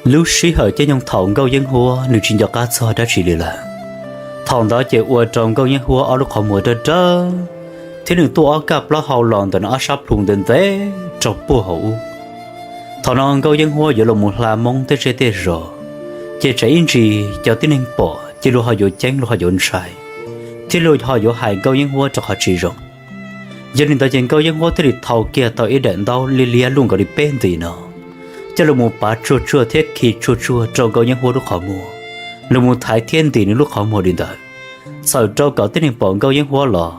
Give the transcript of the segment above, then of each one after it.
Lub sij hawm caij nyoog thaum Nkauj Yeeb Huab nws tsis nco qab txog dab tsi li lawm, thaum ntawd ces ua rau Nkauj Yeeb Huab ob lub qhov muag dawb dawb, thiab nws tuaj ob kaj plaub hau los ntawm nws ob sab plhu ntev ntev rau puag hauv ub. Thaum no Nkauj Yeeb Huab yuav los mus hla Hmoob tej zej tej zos, ces tsam ib ntsis cov tib neeg pom ces luag ho yuav ceeb luag ho yuav ntshai, thiab luag ho yuav hais Nkauj Yeeb Huab rau qhov tsis zoo. Yog li ntawd ces Nkauj Yeeb Huab thiaj li thau kiag tau ib daim ntaub liab liab luaj nkaus li peb ntim no, coj los mus pav tsuag tsuag thiab khi tsuag tsuag rau Nkauj Yeeb Huab lub qhov muag, los mus thaiv thiab ntim nws lub qhov muag li ntawd, txhawm rau kom tib neeg pom Nkauj Yeeb Huab los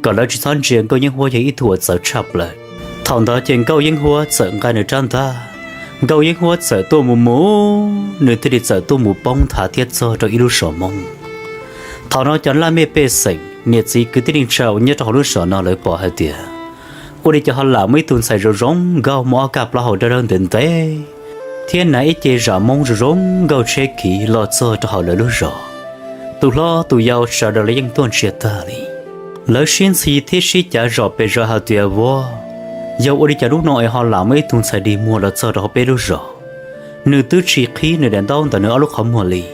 kom lawv tsis txhob ntsia Nkauj Yeeb Huab yog ib tug uas txawv tshaj plaws. Thaum ntawd ces Nkauj Yeeb Huab txawm nqa nws rab ntaj, Nkauj Yeeb Huab txawm tuaj mus mus, nws thiaj li txawm tuaj mus poob nthav thiab txog rau ib lub zos Hmoob. Thaum no cov laj mej pej xeem niam txiv kwv tij neej tsa uas nyob rau hauv lub zos no lawv pom hais tias ua li cas ho lam muaj ib tug ntxhais zoo zoo nkauj muaj ob kaj plaub hau dawb dawb ntev ntev, thiab hnav ib ce zam Hmoob zoo zoo nkauj tsheb khiv los txog rau hauv lawv lub zos. Tus hlob tus yau sawv daws los yeej tuaj ntsia tag li. Lawv sib ntxhi thiab sib cav zom pes zaws hais tias vauv, yog ua li cas hnub no es ho lam muaj ib tug ntxhais dig muag los txog rau hauv peb lub zos? Nws twb tsis qhib nws daim ntaub ntawm nws ob lub qhov muag li,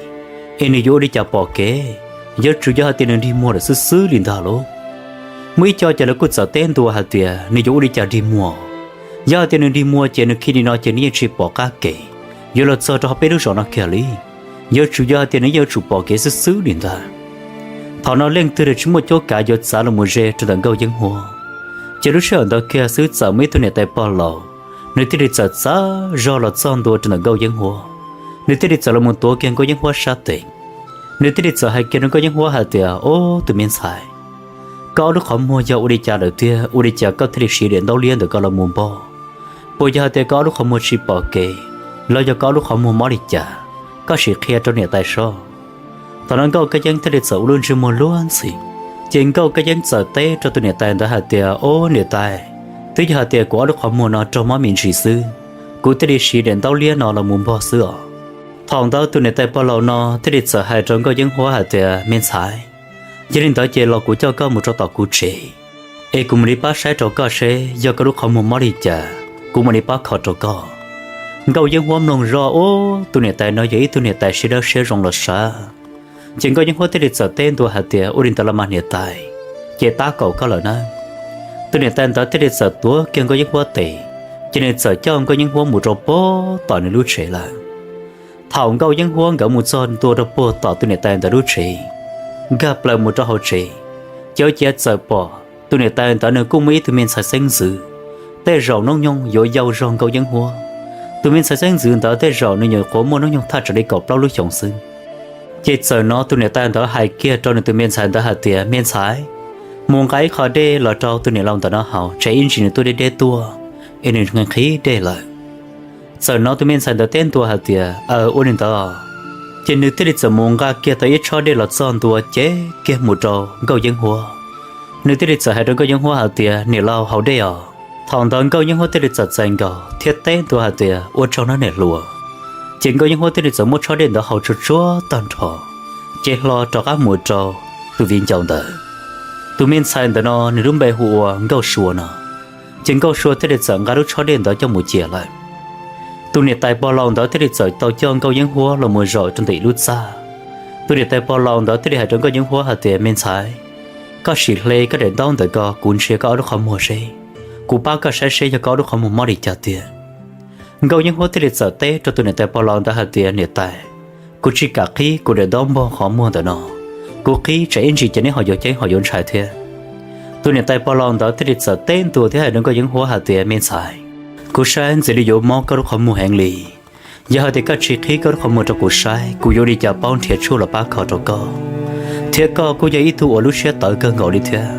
es nws yuav ua li cas pom kev? Yuav tsum yog hais tias nws dig muag lawm xwb xwb li ntag lauj. Muaj ib co ces lawv kuj txawm teb ntua hais tias nws yuav ua li cas dig muag? Yog hais tias nws dig muag ces nws khi li no ces nws yeej tsis pom qab kev, yuav los txog rau hauv peb lub zos no kiag li. Yuav tsum yog hais tias nws yeej yuav tsum pom kev xwb xwb li ntag. Thaum no leej twg los tsis muaj cuab kav yuav txav los mus ze rau ntawm Nkauj Yeeb Huab, ces lub sij hawm ntawd kiag xwb txawm muaj ib tug niam tais pog laus, nws thiaj li txawm txav zog los txog ntua rau ntawm Nkauj Yeeb Huab. Nws thiaj li txawm los mus tuav kiag Nkauj Yeeb Huab sab tes, nws thiaj li txawm hais kiag rau Nkauj Yeeb Huab hais tias, Ob, tus me ntxhais, koj ob lub qhov muag yog ua li cas lawm tiag, ua li cas koj thiaj li siv daim ntaub liab ntawm koj los mus npog? Puas yog hais tias koj ob lub qhov muag tsis pom kev, los yog koj ob lub qhov muag mob li cas? Koj sim qhia rau niam tais soj. Thaum no Nkauj Kab Yeeb thiaj li txawm ua lub ntsej muag luag ntxhi, ces Nkauj Kab Yeeb txawm teb rau tus niam tais ntawd hais tias, Ob niam tais, twb yog hais tias kuv ob lub qhov muag no raug mob me ntsis xwb, kuv thiaj li siv daim ntaub liab no los mus npog xwb os. Thaum ntawd tus niam tais pog laus no thiaj li txawm hais rau Nkauj Yeeb Huab hais tias, Me ntxhais, yog li ntawd ces los kuv coj koj mus rau tom kuv tsev, es kuv mam li pab saib rau koj seb yog koj lub qhov muag mob li cas, kuv mam li pab kho rau koj. Nkauj Yeeb Huab mloog zoj, Ob, tus niam tais no yog ib tug niam tais siab dawb siab zoo los sav. Ces Nkauj Yeeb Huab thiaj li txawm teb ntua hais tias, Ua li ntawd los mas niam tais, ces tab kaum koj lawm nawb. Tus niam tais ntawd thiaj li txawm tuav kiag Nkauj Yeeb Huab tes, ces nws txawm coj Nkauj Yeeb Huab mus rau puag tom nws lub tsev lawm. Thaum Nkauj Yeeb Huab nkawd mus txog ntua rau puag tom tus niam tais ntawd lub tsev, nkag plaws mus rau hauv tsev, ces ua ciav txawm pom tus niam tais ntawd nws kuj muaj ib tug me ntxhais xeeb ntxwv, tej zaum hnub nyoog yuav yau zog Nkauj Yeeb Huab. Tus me ntxhais xeeb ntxwv ntawd tej zaum nws nyuam qhuav muaj hnub nyoog thaj tsam li kaum plaub lub xyoos xwb. Ces txawm hnov tus niam tais ntawd hais kiag rau nws tus me ntxhais ntawd hais tias, Me ntxhais, mus nqa ib qho dej los rau tus niam laus ntawm no haus, tsam ib ntsis nws tuaj deb deb tuaj, es nws nqhis dej lawm. Txawm hnov tus me ntxhais ntawd teb ntua hais tias, Aws, ua li ntawd. Ces nws thiaj li txawm mus nqa kiag tau ib tshob dej los txog ntua cev kiag mus rau Nkauj Yeeb Huab. Nws thiaj li txawm hais rau Nkauj Yeeb Huab hais tias, Niam laus, haus dej os. Thaum ntawd Nkauj Yeeb Huab thiaj li txawm txais nkaus thiab teb ntua hais tias, Ua tsaug nawb niam hluas. Ces Nkauj Yeeb Huab thiaj li txawm muab tshob dej ntawd haus tsuag tsuag tag nrho, ces hlo rov qab mus rau tus viv ncaus ntawd. Tus me ntxhais ntawm no nws lub npe hu ua Nkauj Sua no. Ces Nkauj Sua thiaj li txawm nqa lub tshob dej ntawd coj mus cia lawm. Tus niam tais pog laus ntawd thiaj li txawm tau coj Nkauj Yeeb Huab los mus zaum rau ntawm ib lub txaj. Tus niam tais pog laus ntawd thiaj li hais rau Nkauj Yeeb Huab hais tias, Me ntxhais, koj sim hle koj daim ntaub ntawm ko kuv ntsia koj ob lub qhov muag seb, kuv pab koj saib seb yog koj ob lub qhov muag mob li cas tiag. Nkauj Yeeb Huab thiaj li txawm teb rau tus niam tais pog laus ntawd hais tias, Niam tais, kuv tsis kam qhib kuv daim ntaub npog qhov muag ntawm no. Kuv qhib tsam ib ntsis ces neb ho yuav ceeb ho yuav ntshai thiab. Tus niam tais pog laus ntawd thiaj li txawm teb ntua thiab hais rau Nkauj Yeeb Huab hais tias, Me ntxhais, kuv saib ntxim li yuav mob koj lub qhov muag heev li. Yog hais tias koj tsis qhib koj lub qhov muag rau kuv saib, kuv yuav ua li cas paub nrhiav tshuaj los pab kho rau koj? Thiab koj kuj yog ib tug uas lub siab tawv kawg nkaus li thiab.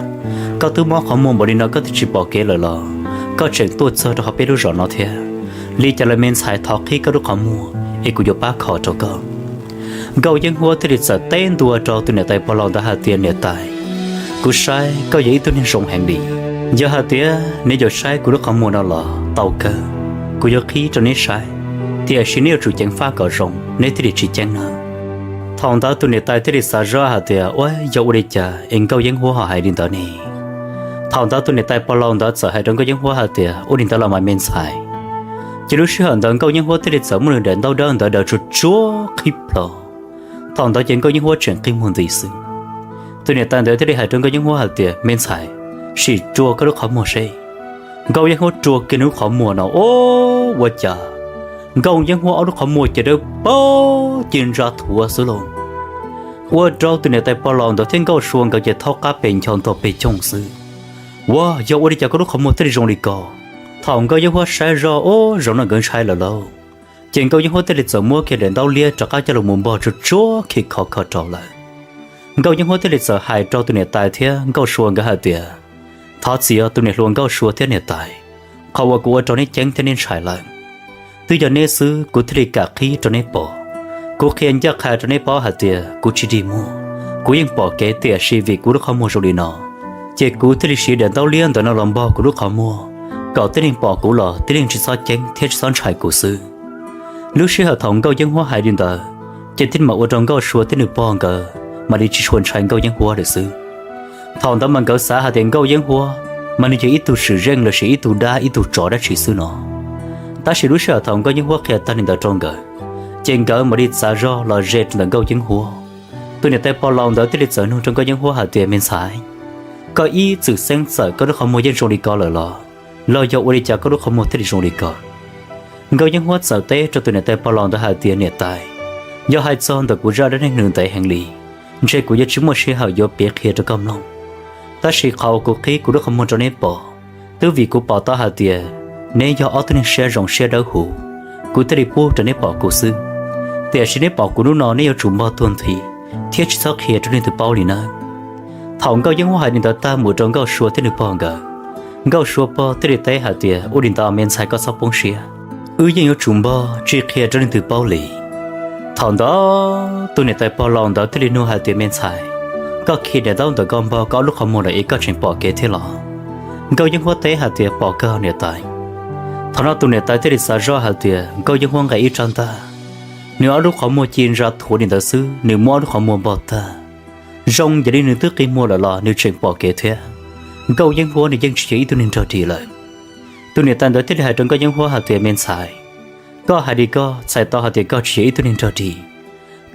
Koj twb mob qhov muag npaum li no koj twb tsis pom kev lawm los koj tseem tuaj txog rau hauv peb lub zos no thiab. Li cas los me ntxhais, thov qhib koj lub qhov muag es kuv yuav pab kho rau koj. Nkauj Yeeb Huab thiaj li txawm teb ntua rau tus niam tais pog laus ntawd hais tias, Niam tais, kuv saib koj yog ib tug neeg zoo heev li. Yog hais tias neb yuav saib kuv lub qhov muag no los tau kawg, kuv yuav qhib rau neb saib, tiam sis neb yuav tsum ceev faj kom zoo neb thiaj li tsis ceeb nawb. Thaum ntawd tus niam tais thiaj li xav zoj hais tias, Ua, yog ua li cas es Nkauj Yeeb Huab ho hais li ntawd ne? Thaum ntawd tus niam tais pog laus ntawd txawm hais rau Nkauj Yeeb Huab hais tias, Ua li ntawd los mas me ntxhais, Ces lub sij hawm ntawd Nkauj Yeeb Huab thiaj li txawm muab nws daim ntaub dawb ntawd daws tsuag tsuag qhib plho. Thaum ntawd ces Nkauj Yeeb Huab tseem qhib muag nti xwb. Tus niam tais ntawd thiaj li hais rau Nkauj Yeeb Huab hais tias, Me ntxhais, sim rua koj lub qhov muag seb. Nkauj Yeeb Huab rua kiag nws lub qhov muag no, o, ua cas Nkauj Yeeb Huab ob lub qhov muag ces dawb paug ci ntsa thuav xwb lauj. Ua rau tus niam tais pog laus ntawd thiab Nkauj Sua nkawd ces thaub qab pes ncho ntog pes coog xwb. Ua, yog ua li cas koj lub qhov muag thiaj li zoo li ko? Thaum Nkauj Yeeb Huab saib zoj, o, zaum no nkawd ntshai lawm lauj. Ces Nkauj Yeeb Huab thiaj li txawm muab kiag daim ntaub liab rov qab coj los mus npog tsuag tsuag khi khov kho rau lawm. Nkauj Yeeb Huab thiaj li txawm hais rau tus niam tais thiab Nkauj Sua nkawd hais tias, Thov txim os tus niam hluas Nkauj Sua thiab niam tais, qhov uas kuv ua rau neb ceeb thiab neb ntshai lawm. Twb yog neb xwb kuv thiaj li kam qhib rau neb pom. Kuv qhia ncaj qha rau neb paub hais tias kuv tsis dig muag, kuv yeej pom kev tiam sis vim kuv lub qhov muag zoo li no, ces kuv thiaj li siv daim ntaub liab ntawm no los npog kuv lub qhov muag, kom tib neeg pom kuv los tib neeg tsis txhob ceeb thiab tsis txhob ntshai kuv xwb. Lub sij hawm thaum Nkauj Yeeb Huab hais li ntawd, ces thiaj mam ua rau Nkauj Sua thiab nws pog nkawd mam li tsis tshua ntshai Nkauj Yeeb Huab lawm xwb. Thaum ntawd mas nkawd xav hais tias Nkauj Yeeb Huab mas nws yog ib tug swm zeej lossis ib tug dab ib tug tsov dab tsi xwb no. Tab sis lub sij hawm thaum Nkauj Yeeb Huab qhia tag li ntawd rau nkawd, ces nkawd mam li txav zog los ze rau ntawm Nkauj Yeeb Huab. Tus niam tais pog laus ntawd thiaj li txawm nug rau Nkauj Yeeb Huab hais tias, Me ntxhais, koj ib txwm xeeb txawm koj lub qhov muag yeej zoo li ko lawm los, los yog ua li cas koj lub qhov muag thiaj li zoo li ko? Nkauj Yeeb Huab txawm teb rau tus niam tais pog laus ntawd hais tias, Niam tais, yog hais txog ntawm kuv zaj dab neeg nws ntev heev li, ntshe kuv yuav tsis muaj sij hawm yuav piav qhia rau koj mloog. Tab sis qhov uas kuv qhib kuv lub qhov muag rau neb pom, twb vim kuv pom tau hais tias neb yog ob tug neeg siab zoo siab dawb huv, kuv thiaj li pub rau neb pom kuv xwb. Tiam sis neb pom kuv hnub no neb yuav tsum npog tuag nthi thiab tsis txhob qhia rau leej twg paub li nawb. Thaum Nkauj Yeeb Huab hais li ntawd tag mus rau Nkauj Sua thiab nws pog nkawd, Nkauj Sua pog thiaj li teb hais tias, Ua li ntawd me ntxhais koj txhob poob siab, wb yeej yuav tsum npog tsis qhia rau leej twg paub li. Thaum ntawd tus niam tais pog laus ntawd thiaj li nug hais tias, Me ntxhais, koj khi daim ntaub ntawm koj npog koj ob lub qhov muag lawm es koj tseem pom kev thiab los? Nkauj Yeeb Huab teb hais tias, Pom kawg niam tais. Thaum no tus niam tais thiaj li xav zoj hais tias Nkauj Yeeb Huab nqes ib rab ntaj, nws ob lub qhov muag ci ntsa thuav li ntawd xwb nws muab ob lub qhov muag npog tag. Zoo yam li nws twb qi muag lawm los nws tseem pom kev thiab. Nkauj Yeeb Huab nws yeej tsis yog ib tug neeg nrog ris lawm. Tus niam tais ntawd thiaj li hais rau Nkauj Yeeb Huab hais tias, Me ntxhais, koj hais li koj txhais tau hais tias koj tsis yog ib tug neeg nrog ris.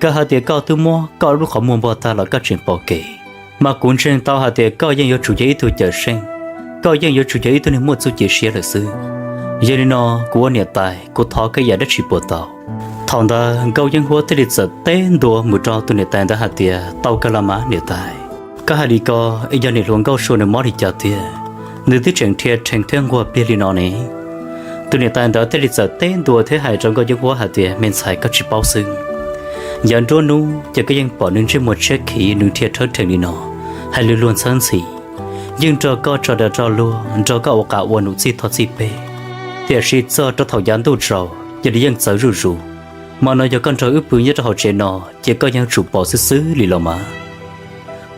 Koj hais tias koj twb muab koj lub qhov muag npog tag los koj tseem pom kev, mas kuv ntseeg tau hais tias koj yeej yuav tsum yog ib tug cawm seej, koj yeej yuav tsum yog ib tug neeg muaj txuj ci siab lawm xwb. Yog li no, kuv ua niam tais kuv thov koj ib yam dab tsi puas tau? Thaum ntawd Nkauj Yeeb Huab thiaj li txawm teb ntua mus rau tus niam tais ntawd hais tias, Tau kawg los mas niam tais. Koj hais li ko, es yog niam hluas Nkauj Sua nws mob li cas tiag, nws twb tseem rhia rhees thiab nquag pliag li no ne? Tus niam tais ntawd thiaj li txawm teb ntua thiab hais rau Nkauj Yeeb Huab hais tias, Me ntxhais, koj tsis paub xwb. Yav nruab hnub ces koj yeej pom nws ntsej muag tshiab khiv, nws rhia rhawb rhees li no, hais lus luag ntxhawb ntxhi, yeej nrog koj tso dag tso luag, nrog koj ua qas ua num txij tho txij peg. Tiam sis txog rau thaum yav ntuj tsaus ces nws yeej txawv zuj zus. Mas no yog koj nrog wb pw nyob rau hauv tsev no ces koj yeej yuav tsum pom xwb xwb li los mas.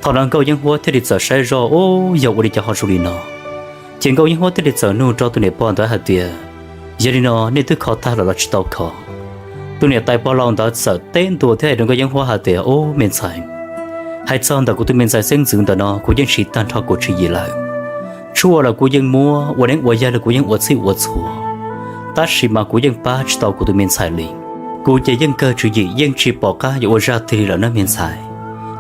Thaum no Nkauj Yeeb Huab thiaj li txawm saib zoj, Ub, yog ua li cas ho zoo li no? Ces Nkauj Yeeb Huab thiaj li txawm nug rau tus niam pog ntawd hais tias, Yog li no nej twb kho tag lawm los tsis tau kho? Tus niam tais pog laus ntawd txawm teb ntua thiab hais rau Nkauj Yeeb Huab hais tias, Ub, me ntxhais, hais txog ntawm kuv tus me ntxhais xeeb ntxwv ntawm no kuv yeej siv tag nrho kuv tswv yim lawm. Tshuaj los kuv yeej muab, ua neeb ua yaig los kuv yeej ua txhij ua txhua, tab sis mas kuv yeej pab tsis tau kuv tus me ntxhais li. Kuv ces yeej kawg tswv yim, yeej tsis pom qab yuav ua zaj twg li lawm nawb me ntxhais.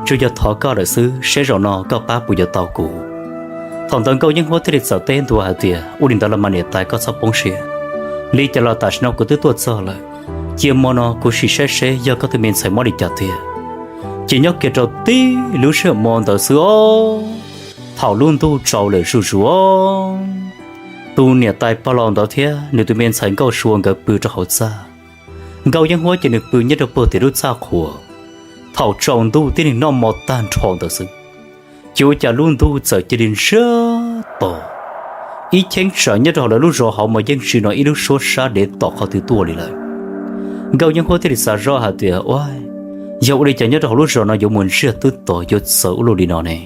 Tsuas yog thov koj lawm xwb, seb zaum no koj pab puas yuav tau kuv? Thaum ntawd Nkauj Yeeb Huab thiaj li txawm teb ntua hais tias, Ua li ntawd los mas niam tais, koj txhob poob siab. Li cas los tam sim no kuv twb tuaj txog lawm, cia hmo no kuv sim saib seb yog koj tus me ntxhais mob li cas tiag. Ces nyob kiag rau tib lub sij hawm hmo ntawd xwb os, thaum lub ntuj tsaus lawm zuj zus, tus niam tais pog laus ntawd thiab nws tus me ntxhais Nkauj Sua nkawd pw rau hauv txaj. Nkauj Yeeb Huab ces nws pw nyob rau puag tim lub txaj qhua. Thaum tsaus ntuj tib neeg noj hmo tag nrho ntawd xwb, ces ua cas lub ntuj txawm cia li ntsiag to. Ib cheeb tsam nyob rau hauv lawv lub zos hauv mas yeej tsim no ib lub suab sab dev tom qhov twg tuaj li lawm. Nkauj Yeeb Huab thiaj li xav zoj hais tias, Ua, yog ua li cas nyob rau hauv lub zos no yuav mus ntsiag twb to yuav txawv ua luaj li no ne?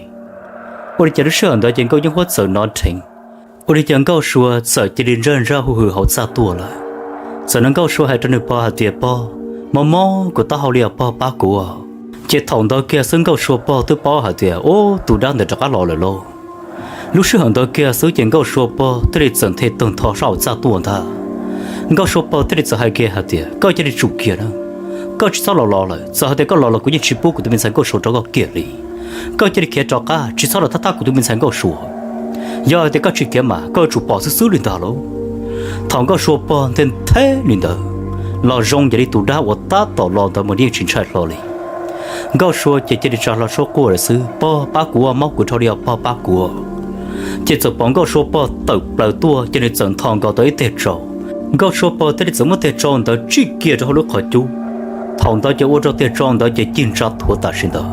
Ua li cas lub sij hawm ntawd ces Nkauj Yeeb Huab txawm hnov dheev, ua li cas Nkauj Sua txawm cia li ntsaj ntsaj hu hws hauv txaj tuaj lawm. Txawm no Nkauj Sua hais rau nws pog hais tias, Pog, mob mob kuv taub hau li os pog, pab kuv. Ces thaum ntawd kiag xwb Nkauj Sua pog twb paub hais tias, Ub, tus dab ntawd rov qab los lawm lauj. Lub sij hawm ntawd kiag xwb ces Nkauj Sua pog thiaj li txawm nthe tawg ntho sab hauv txaj tuaj ntag. Nkauj Sua pog thiaj li txawm hais kiag hais tias, koj cia li tsum kiag na, koj tsis txhob los los lawm, txawm hais tias koj los los kuv yeej tsis pub kuv tus me ntxhais Nkauj Sua rau koj kiag li. Koj cia li khiav rov qab, tsis txhob los thab thab kuv tus me ntxhais Nkauj Sua. Yog hais tias koj tsis khiav mas koj yuav tsum pom xwb xwb li ntag lauj. Thaum Nkauj Sua pog nthe nthe li ntawd, los zoo yam li tus dab uas tab tom los ntawd mas yeej tsis ntshai hlo li. Nkauj Sua ces cia li tsa hlo suab quaj lawm xwb, pog pab kuv, mob kuv dhau li os pog pab kuv. Ces txawm pom Nkauj Sua pog tawm plaws tuaj ces nws txawm nthos nkaus tau ib teg tsau. Nkauj Sua pog thiaj li txawm muab teg tsau ntawd tsij kiag rau hauv lub qhov cub. Thaum ntawd ces ua rau teg tsau ntawd ces cig ntsa thuav tam sim ntawd.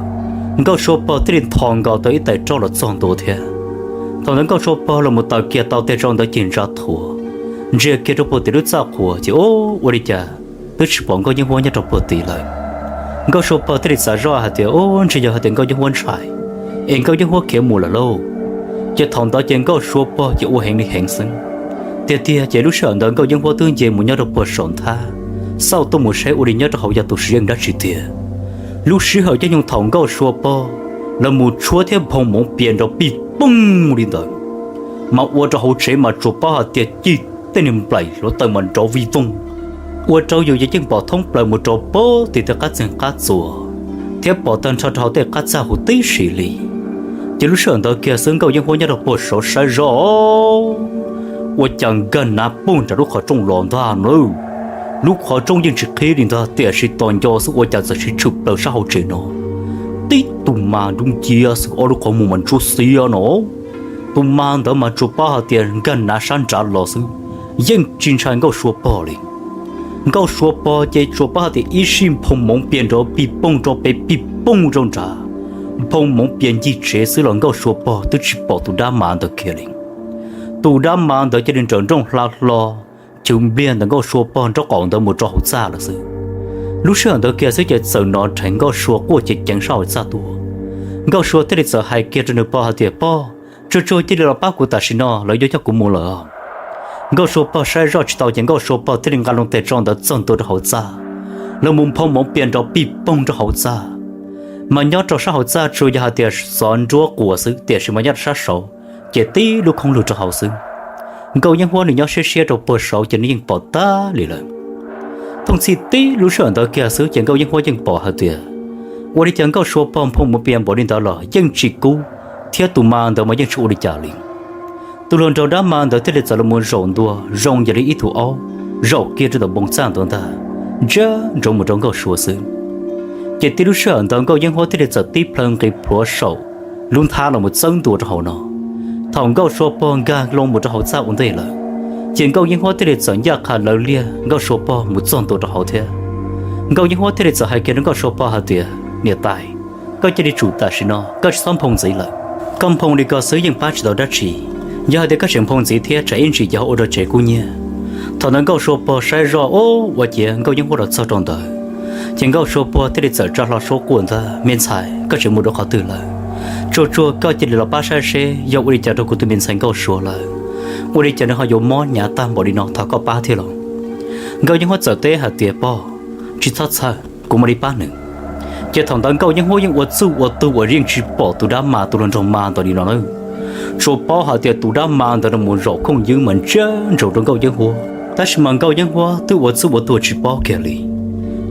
Nkauj Sua pog thiaj li nthos nkaus tau ib tais roj los txog ntua thiab. Thaum ntawd Nkauj Sua pog los mus taws kiag tau teg tsau ntawd cig ntsa thuav, ntsia kiag rau puag tim lub txaj qhua ces ua li cas twb tsis pom Nkauj Yeeb Huab nyob rau puag tim lawm. Nkauj Sua pog thiaj li xav zoj hais tias, ub, ntshe yog hais tias Nkauj Yeeb Huab ntshai es Nkauj Yeeb Huab khiav mus lawm lauj. Ces thaum ntawd ces Nkauj Sua pog ces ua heev li heev xwb. Tiag tiag ces lub sij hawm ntawd Nkauj Yeeb Huab twb nce mus nyob rau puag saum nthab, xauj tuaj mus saib ua li nyob rau hauv yog tus sim yeej dab tsi tiag. Lub sij hawm caij nyoog thaum Nkauj Sua pog los mus tshuab thiab nphoo moov pias nrov pij pooj li ntawd, mas ua rau hauv tsev mas tsuas paub hais tias cig tej niag nplaim hluav taws mas nrov vij voog, ua rau yus yeej pom thoob plaws mus rau puag tim tej qab txeeg qab txuas, thiab pom tag nrho rau hauv tej qab txaj huv tib si li. Ces lub sij hawm ntawd kiag xwb Nkauj Yeeb Huab nyob rau puag saud saib zoj, ua cas nkag nav puag nram lub qhov rooj los ntag nawb. Lub qhov rooj yeej tsis qhib li ntag tiam sis tos nco xwb ua cas txawm siv tshwm plaws sab hauv tsev no. Tib tug mas dub nciab xwb, ob lub qhov muag mas ntsuab xiab no. Tus mas ntawd mas tsuas paub hais tias nkag nav sab nrad los xwb, yeej tsis ntshai Nkauj Sua pog li. Nkauj Sua pog ces tsuas paub hais tias ib sij nphoo moov pias nrov pij pooj rau pem pij pooj rau nrad, nphoo moov pias ncig tsev xwb los Nkauj Sua pog twb tsis pom tus dab mas ntawd kiag li. Tus dab mas ntawd cia li nrawm nrooj hla hlo, chwv npliag ntawm Nkauj Sua pog nraub qaum ntawd mus rau hauv txaj lawm xwb. Lub sij hawm ntawd kiag xwb ces txawm hnov dheev Nkauj Sua quaj ceev ceev sab hauv txaj tuaj. Nkauj Sua thiaj li txawm hais kiag rau nws pog hais tias, pog, tsuag tsuag cia li los pab kuv tam sim no, lawv yuav coj kuv mus lawm. Nkauj Sua pog saib zoj tsis tau ces Nkauj Sua pog thiaj li nqa loo teg tsau ntawd txog ntua rau hauv txaj, los mus nphoo moov pias nrov pij poog rau hauv txaj. Mas nyob rau sab hauv txaj tsuas yog hais tias xov nruab quas xwb tiam sis mas nyob rau sab saud ces tib lub khoob lug rau hauv xwb. Nkauj Yeeb Huab nws nyob siab siab rau puag saud ces nws yeej pom tag li lawm. Thooj txhij tib lub sij hawm ntawd kiag xwb ces Nkauj Yeeb Huab yeej pom hais tias ua li cas Nkauj Sua pog nphoo moov pias npaum li ntawd los yeej tsis kub, thiab tus mas ntawd mas yeej tsis ua li cas li. Tus hluas nraug dab mas ntawd thiaj li txawm los mus zaum ntua zoo yam li ib tug aub zaum kiag rau ntawm npoo txaj ntawd ntag, ntsia ntsoov mus rau Nkauj Sua xwb. Ces tib lub sij hawm ntawd Nkauj Yeeb Huab thiaj li txawm tib plhaw nqis plhuav saum lub nthab los mus txawb ntua rau hauv no. Thaum Nkauj Sua pog nkag loo mus rau hauv txaj ua ntej lawm, ces Nkauj Yeeb Huab thiaj li txawm ncaj qha lawv liag Nkauj Sua pog mus txog ntua rau hauv thiab. Nkauj Yeeb Huab thiaj li txawm hais kiag rau Nkauj Sua pog hais tias, niam tais, koj cia li tsum tam sim no, koj tsis txhob nphoo ntxiv lawm. Koj nphoo li ko xwb yeej pab tsis tau dab tsi. Yog hais tias koj tseem nphoo ntxiv thiab tsam ib ntsis ces ho ua rau tsev kub nyiab. Thaum ntawd Nkauj Sua pog saib zoj, ua ciav Nkauj Yeeb Huab los txog rau ntawd, ces Nkauj Sua pog thiaj li txawm tsa hlo suab quaj ntag, me ntxhais, koj tseem mus rau qhov twg lawm? Tsuag tsuag koj cia li los pab saib seb yog ua li cas rau kuv tus me ntxhais Nkauj Sua lawm. Ua li cas nws ho yuav mob hnyav tag npaum li no, thov koj pab thiab los. Nkauj Yeeb Huab txawm teb hais tias, pog, tsis txhob txhawj, kuv mam li pab nws. Ces thaum ntawd Nkauj Yeeb Huab yeej ua txuj ua tug uas yeej tsis pom tus dab mas tus hluas nraug mas ntawd li no na. Tsuas paub hais tias tus dab mas ntawd los mus zaum khooj ywb mas ntsia ntsoov rau Nkauj Yeeb Huab, tab sis mas Nkauj Yeeb Huab twb ua txuj ua tug tsis paub kiag li.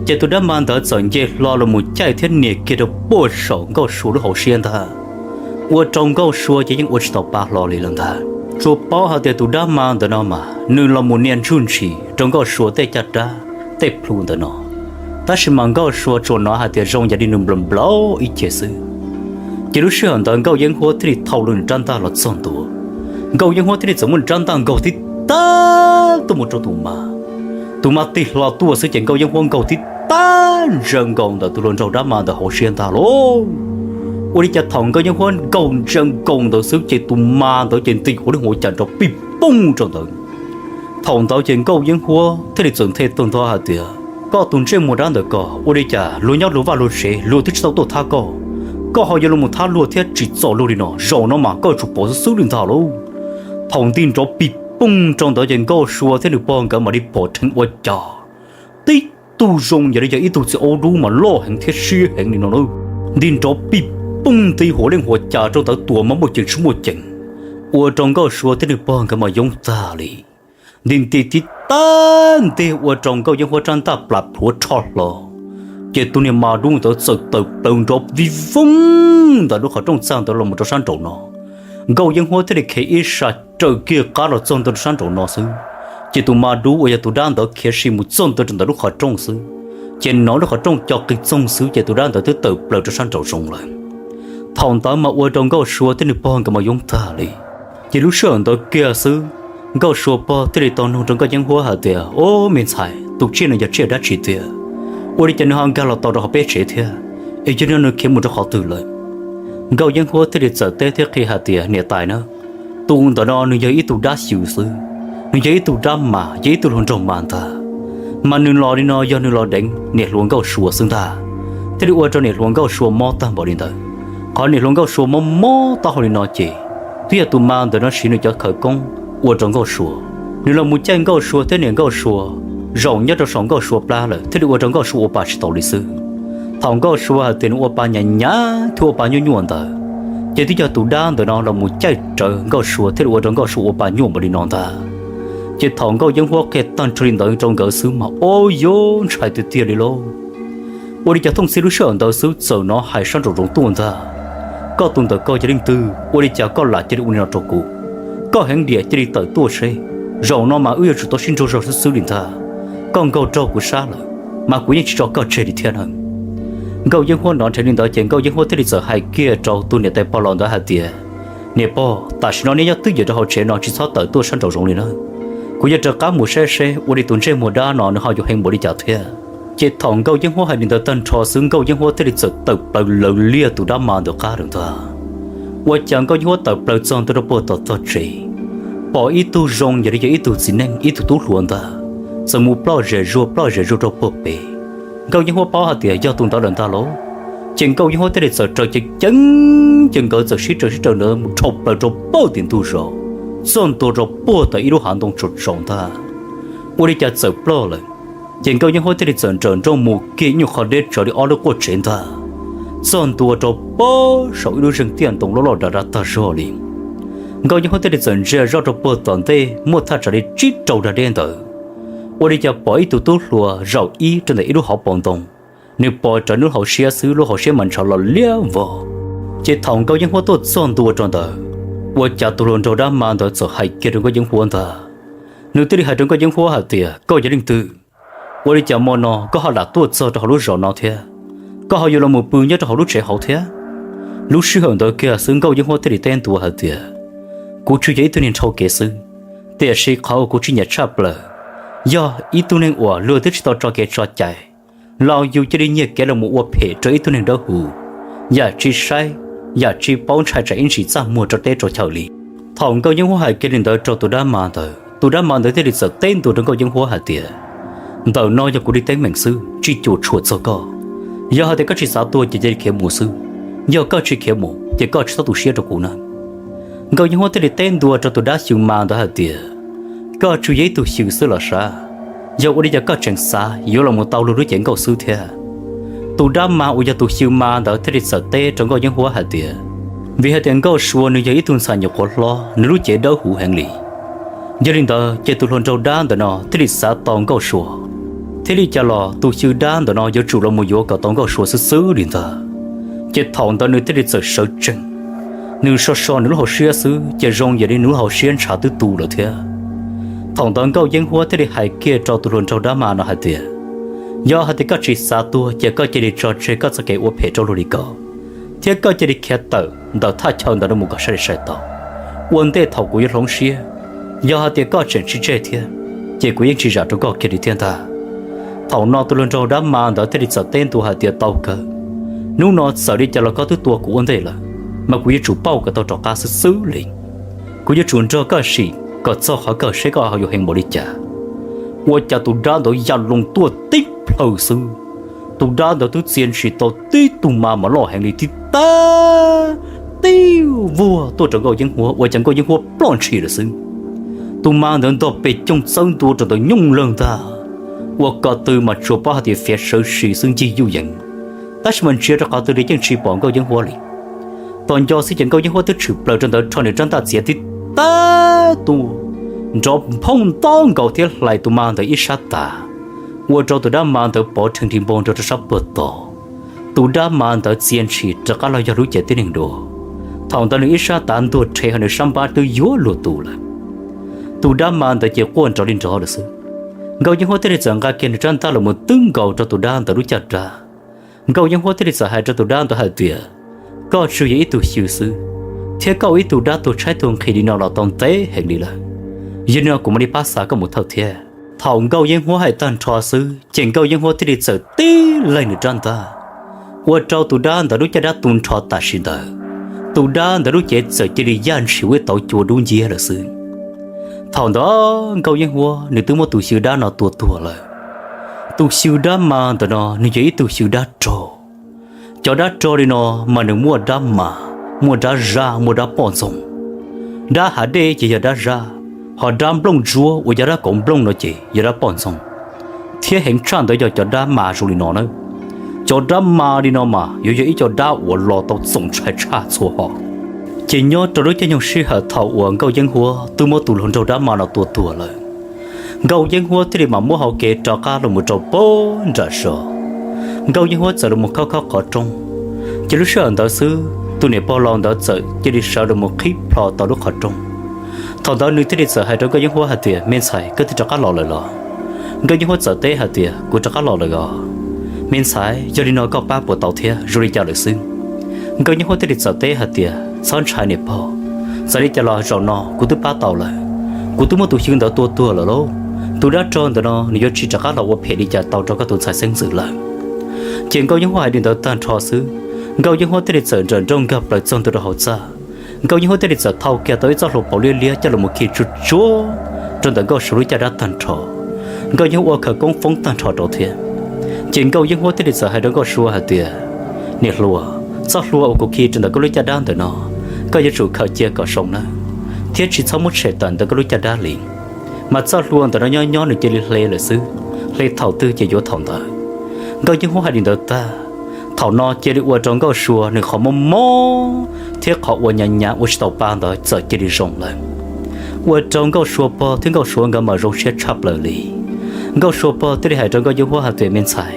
Ces tus dab mas ntawd txawm nce hlo los mus caij thiab nias kiag rau puag saum Nkauj Sua lub hauv siab ntag, ua rau Nkauj Sua ces yeej ua tsis tau pa hlo li lawm ntag. Tsuas paub hais tias tus dab mas ntawd no mas nws los mus nias ntsuj ntshis rau Nkauj Sua tej caj dab, tej plhu ntawm no, tab sis mas Nkauj Sua tsuas hnov hais tias zoo yam li nws nplaum nplaum ib ce xwb. Ces lub sij hawm ntawd Nkauj Yeeb Huab thiaj li thau loo nws rab ntaj los txog ntua. Nkauj Yeeb Huab thiaj li txawm muab nws rab ntaj nkaug tib tag tuaj mus rau tus mas. Tus mas tig hlo tuaj xwb ces Nkauj Yeeb Huab nkaug tib tag ntsia nkaus ntawm tus hluas nraug dab mas ntawd hauv siab ntag lauj. Ua li cas thaum Nkauj Yeeb Huab nkaug ntsia nkaus ntawd xwb ces tus mas ntawd ces nti huv li huav cas nrov pij pooj rau ntawd. Thaum ntawd ces Nkauj Yeeb Huab thiaj li txawm nthe tuag ntho hais tias, koj tus ntsej muag dab ntawm koj, ua li cas luag nyob luag vaj luag tsev luag twb tsis tau tuaj thab koj, koj ho yuav los thab luag thiab tsim txom luag li no? Zaum no mas koj yuav tsum pom xwb xwb li ntag lauj. Thaum nti nrov pij pooj rau ntawd ces Nkauj Sua thiab nws pog nkawd mam li pom dheev ua cas tib tug zoo yam li yog ib tug txiv aub dub mas loj heev thiab siab heev li no na. Nti nrov pij pooj nti huv li huav cas rau ntawd, tus mas muaj ceem tsis muaj ceem, ua rau Nkauj Sua thiab nws pog nkawd mas yoob tag li. nti nti tib tag nteg ua rau Nkauj Yeeb Huab rab ntaj plas plhuav rho hlo. Ces tus niag mas dub ntawd txawm tawm plaws nrov vij voog ntawm lub qhov rooj txag ntawd los mus rau sab nraum no. Nkauj Yeeb Huab thiaj li khiav ib sab raws kiag qab los txog ntua rau sab nraum no xwb, ces tus mas dub uas yog tus dab ntawd khiav sim mus txog ntua rau ntawm lub qhov rooj xwb, ces hnov lub qhov rooj co qig txoog xwb ces tus dab ntawd twb tawm plaws rau sab nraum zoov lawm. Thaum ntawd mas ua rau Nkauj Sua thiab nws pog nkawd mas yoob tag li. Ces lub sij hawm ntawd kiag xwb, Nkauj Sua pog thiaj li tau nug rau Nkauj Yeeb Huab hais tias, Ob, me ntxhais, tus tsiaj no yog tsiaj dab tsi tiag? Ua li cas nws ho nkag los tau rau hauv peb tsev thiab? Es yog no nws khiav mus rau qhov twg lawm? Nkauj Yeeb Huab thiaj li txawm teb thiab qhia hais tias, Niam tais na, tus ntawm no nws yog ib tug dab xyw xwb, nws yog ib tug dab mas, yog ib tug hluas nraug mas ntag. Mas nws los li no yog nws los deev niam hluas Nkauj Sua xwb ntag, thiaj li ua rau niam hluas Nkauj Sua mob tag npaum li ntawd. Qhov niam hluas Nkauj Sua mob mob taub hau li no ces twb yog tus mas ntawm no siv nws cov khawv koob ua rau Nkauj Sua, nws los mus caij Nkauj Sua thiab niam Nkauj Sua zaum nyob rau saum Nkauj Sua plab lawm thiaj li ua rau Nkauj Sua ua pa tsis tau li xwb. Thaum Nkauj Sua hais tias nws ua pa nyav nyav thiab ua pa nyuaj nyuaj ntawd, ces twb yog tus dab ntawm no los mus caij rawv Nkauj Sua thiaj li ua rau Nkauj Sua ua pa nyuaj npaum li no ntag. Ces thaum Nkauj Yeeb Huab qhia tag nrho li ntawd rau nkawd xwb mas, Ob, yuav ntshai tiag tiag li lauj. Ua li cas thooj txhij lub sij hawm ntawd xwb txawm hnov hais sab nraum zoov tuaj ntag, Koj tus ntawm koj yog leej twg? Ua li cas koj lam cia li ua li no rau kuv? Koj heev diam cia li tawm tuaj seb. Zaum no mas wb yuav tsum tau sib nrug zog xwb xwb li ntag. Koj nkaug raug kuv sab lawm, mas kuv yeej tsis tso koj tseg li thiab na. Nkauj Yeeb Huab hnov nrheev li ntawd ces Nkauj Yeeb Huab thiaj li txawm hais kiag rau tus niam tais pog laus ntawd hais tias, Niam pog, tam sim no nej nyob twj ywm rau hauv tsev no tsis txhob tawm tuaj sab nraum zoov li na. Kuv yuav rov qab mus saib seb ua li tus ntsej muag dab no nws ho yuav heev npaum li cas thiab. Ces thaum Nkauj Yeeb Huab hais li ntawd tag nrho xwb Nkauj Yeeb Huab thiaj li txawm tawm plaws lawv liag tus dab mas ntawd qab lawm ntag. Ua cas Nkauj Yeeb Huab tawm plaws txog ntua rau puag tom tog tsev, pom ib tug zoo yam li yog ib tug txiv neej ib tug tub hluas ntag, txawm mus ploj zem zuag ploj zem zuag rau puag pem. Nkauj Yeeb Huab paub hais tias yog tus ntawd lawm ntag lauj. Ces Nkauj Yeeb Huab thiaj li txawm raws ceev ceev, ces nkawd txawm sib raws sib raws ntawd mus dhau plaws rau puag tim ntug zos, txog ntua rau puag tom ib lub hav ntoo tsaus tsaus ntag. Ua li cas txawm ploj lawm. Ces Nkauj Yeeb Huab thiaj li txawm nrawm nrooj mus kiag ib nyuag qho deb tsawv li ob lub quaj tsev ntag, txog ntua rau puag saum ib lub zeeg tiaj ntoo loj loj dav dav tag zog li. Nkauj Yeeb Huab thiaj li txawm ntsia zoj rau puag tom ntej muaj thaj tsam li tsib rau dag deb ntawd, ua li cas pom ib tug tub hluas zaum ib rau ntawm ib lub hauv paus ntoo. Nws pos rawv nws lub hauv siab xwb lub hauv siab mas ntshav los liab vog. Ces thaum Nkauj Yeeb Huab tuaj txog ntua rau ntawd, ua cas tus hluas nraug dab mas ntawd txawm hais kiag rau Nkauj Yeeb Huab ntag. Nws thiaj li hais rau Nkauj Yeeb Huab hais tias, Koj yog leej twg? Ua li cas hmo no koj ho lam tuaj txog rau hauv lub zos no thiab? Koj ho yuav los mus pw nyob rau hauv lub tsev hauv thiab? Lub sij hawm ntawd kiag xwb Nkauj Yeeb Huab thiaj li teb ntua hais tias, Kuv tsuas yog ib tug niag nrhau kev xwb, tiam sis qhov uas kuv tsis nyiam tshaj plaws yog ib tug neeg uas luag twb tsis tau tso kev tso cai los yus cia li nyiag kev los mus ua phem rau ib tug neeg dawb huv, yam tsis saib yam tsis paub ntshai tsam ib ntsis txaj muag rau teb rau chaw li. Thaum Nkauj Yeeb Huab hais kiag li ntawd rau tus dab mas ntawd, tus dab mas ntawd thiaj li txawm teb ntua rau Nkauj Yeeb Huab hais tias, Ntawm no yog kuv li teeb meem xwb, tsis cuam tshuam txog koj. Yog hais tias koj tsis xav tuag ces cia li khiav mus xwb, yog koj tsis khiav mus ces koj tsis txhob tu siab rau kuv na. Nkauj Yeeb Huab thiaj li teb ntua rau tus dab xyw mas ntawd hais tias, Koj tsuas yog ib tug xyw xwb los sav, yog ua li cas koj tseem xav yuav los mus tau luag lub cev nkauj xwb thiab? Tus dab mas uas yog tus xyw mas ntawd thiaj li txawm teb rau Nkauj Yeeb Huab hais tias, Vim hais tias Nkauj Sua nws yog ib tug ntxhais nyuam qhuav hlob, nws lub cev dawb huv heev li. Yog li ntawd ces tus hluas nraug dab ntawm no thiaj li xav tau Nkauj Sua, thiaj li cas los tus xyw dab ntawm no yuav tsum los mus yuav kom tau Nkauj Sua xwb xwb li ntag. Ces thaum ntawd nws thiaj li txawm sawv tsees, nws so so nws lub hauv siab xwb ces zoo yam li nws lub hauv siab ntshav twb tu lawm thiab. Thaum ntawd Nkauj Yeeb Huab thiaj li hais kiag rau tus hluas nraug dab mas no hais tias, Yog hais tias koj tsis xav tuag ces koj cia li tso tseg koj txoj kev ua phem rau luag li ko, thiab koj cia li khiav tawm ntawm thaj chaw ntawm no mus kom sai li sai tau. Ua ntej thaum kuv yuav hloov siab, yog hais tias koj tseem tsis tseg thiab, ces kuv yeej tsis zam rau koj kiag li thiab ntag. Thaum no tus hluas nraug dab mas ntawd thiaj li txawm teb ntua hais tias, Tau kawg, hnub no txawm li cas los koj twb tua kuv ua ntej lawm, mas kuv yuav tsum pauj kom tau rov qab xwb xwb li. Kuv yuav tsum nrog koj sim kom txog qhov kawg seb koj ho yuav heev npaum li cas. Ua cas tus dab ntawd ya loo tuaj tib plhaw xwb, tus dab ntawd twb txia ntshis tau tib tug mas mas loj heev li tib tag, tib vuag tuaj rau Nkauj Yeeb Huab, ua cas Nkauj Yeeb Huab ploj ntshis lawm xwb. Tus mas ntawd ntog pes coog txawb ntua rau ntawm nyooj lawg ntag, ua ko tw mas tsuas paub hais tias fiav sawv si xwb ncig yuj yees, tab sis mas ntsia rau qhov twg li yeej tsis pom Nkauj Yeeb Huab li. Tos nco xwb ces Nkauj Yeeb Huab twb tshwm plaws rau ntawd rho nws rab ntaj txiav tib tag tuaj, nrov phooj nto nkaus thiab hlais tus mas ntawd ib sab tav, ua rau tus dab mas ntawd pov rhees nrig npoo rau rau sab puag tod. Tus dab mas ntawd txia ntshis rov qab los yog lub cev tib neeg dua. Thaum ntawd nws ib sab tav ntuag rhe hos nws sab npab twb yuav luag tu lawm. Tus dab mas ntawd ces quaj nrov li nrov lawm xwb. Nkauj Yeeb Huab thiaj li txawm nqa kiag nws rab ntaj los mus twb nkaus rau tus dab ntawd lub caj dab. Nkauj Yeeb Huab thiaj li txawm hais rau tus dab ntawd hais tias, koj tsuas yog ib tug xyw xwb, thiab koj ua ib tug dab tuag tshaib tuag nqhis li no los tau ntev heev li lawm. Yog li no kuv mam li pab xa koj mus thawj thiab. Thaum Nkauj Yeeb Huab hais tag nrho xwb ces Nkauj Yeeb Huab thiaj li txawm tib leeg nws rab ntaj, ua rau tus dab ntawd lub caj dab tu nrho tam sim ntawd. Tus dab ntawd lub cev txawm cia li yaj ntshis ua ib tauv cua dub nciab lawm xwb. Thaum ntawd Nkauj Yeeb Huab nws twb muab tus xyw dab no tua tuag lawm. Tus xyw dab mas ntawm no nws yog ib tug xyw dab rog. Cov dab rog li no mas nws muaj dab mas, muaj dab zaj, muaj dab poj ntxoog. Dab hav dej ces yog dab zaj, ho dab nplooj ntsuab uas yog dab kauv nplooj no ces yog dab poj ntxoog. Thiab heev tshaj ntawd yog cov dab mas zoo li no na. Cov dab mas li no mas yuav yog ib co dab uas los tau txoom ntshai tshaj txhua hom. Ces nyob rau lub caij nyoog sij hawm thaum uas Nkauj Yeeb Huab twb muab tus hluas nraug dab mas no tua tuag lawm, Nkauj Yeeb Huab thiaj li mam muab hau kev rov qab los mus rau pem nram zos. Nkauj Yeeb Huab txawm los mus khob khob qhov rooj, ces lub sij hawm ntawd xwb tus niam pog laus ntawd txawm cia li sawv los mus qhib plho tau lub qhov rooj. Thaum ntawd nws thiaj li txawm hais rau Nkauj Yeeb Huab hais tias, me ntxhais, koj twb rov qab los lawm los? Nkauj Yeeb Huab txawm teb hais tias, kuv rov qab los lawm os. Me ntxhais, yog li no koj pab puas tau thiab, zoo li cas lawm xwb? Nkauj Yeeb Huab thiaj li txawm teb hais tias, txhob ntshai niam pog, txawm li cas los zaum no kuv twb pab tau lawm. Kuv twb muab tus xyw ntawd tua tuag lawm lauj. Tus dab rog ntawm no nws yuav tsis rov qab los ua phem li cas tau rau koj tus ntxhais xeeb ntxwv lawm. Ces Nkauj Yeeb Huab hais li ntawd tag nrho xwb, Nkauj Yeeb Huab thiaj li txawm nrawm nrooj nkag plaws txog ntua rau hauv txaj. Nkauj Yeeb Huab thiaj li txawm thau kiag tau ib txoj hlua paus liab liab coj los mus khi tsuag tsuag rau ntawm Nkauj Sua lub caj dab tag nrho. Nkauj Yeeb Huab ua khawv koob foob tag nrho rau thiab. Ces Nkauj Yeeb Huab thiaj li txawm hais rau Nkauj Sua hais tias, niam hluas, txoj hlua uas kuv khi rau ntawm koj lub caj dab ntawm no, koj yuav tsum khaws cia kom zoo nawb, thiab tsis txhob muab tshem tawm ntawm koj lub caj dab li. Mas txoj hlua ntawm no nyob nyob nws cia li hle lawm xwb, hle thaum twg ces yuav thaum ntawd. Nkauj Yeeb Huab hais li ntawd tag, thaum no cia li ua rau Nkauj Sua nws qhov mob mob thiab qhov uas nyav nyav ua tsis tau pa ntawd txawm cia li zoo lawm. Ua rau Nkauj Sua pog thiab Nkauj Sua nkawd mam zoo siab tshaj plaws li. Nkauj Sua pog thiaj li hais rau Nkauj Yeeb Huab hais tias, me ntxhais,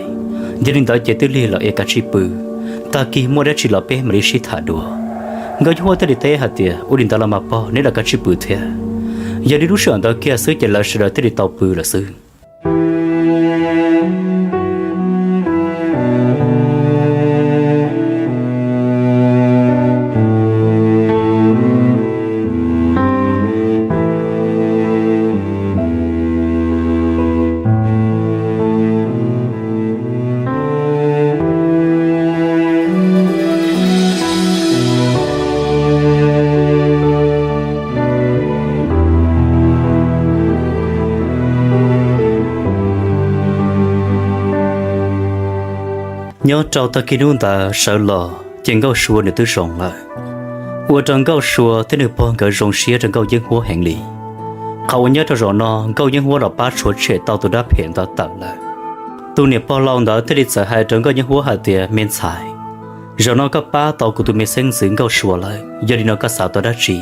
yog li ntawd ces twb lig lawm es kav tsij pw, tag kis muaj dab tsi los peb mam li sib tham dua. Nkauj Yeeb Huab thiaj li teb hais tias, ua li ntawd los mas pog, neb los kav tsij pw thiab. Yog li lub sij hawm ntawd kiag xwb ces lawv sawv daws thiaj li tau pw lawm xwb. Nyob rau tag kis hnub ntawd sawv los ces Nkauj Sua nws twb zoo lawm, ua rau Nkauj Sua thiab nws pog nkawd zoo siab rau Nkauj Yeeb Huab heev li. Qhov uas nyob rau zaum no Nkauj Yeeb Huab los pab tshuav tshem tau tus dab phem ntawd tawm lawm. Tus niam pog laus ntawd thiaj li txawm hais rau Nkauj Yeeb Huab hais tias, me ntxhais, zaum no koj pab tau kuv tus me xeeb ntxwv Nkauj Sua lawm, yog li no koj xav tau dab tsi?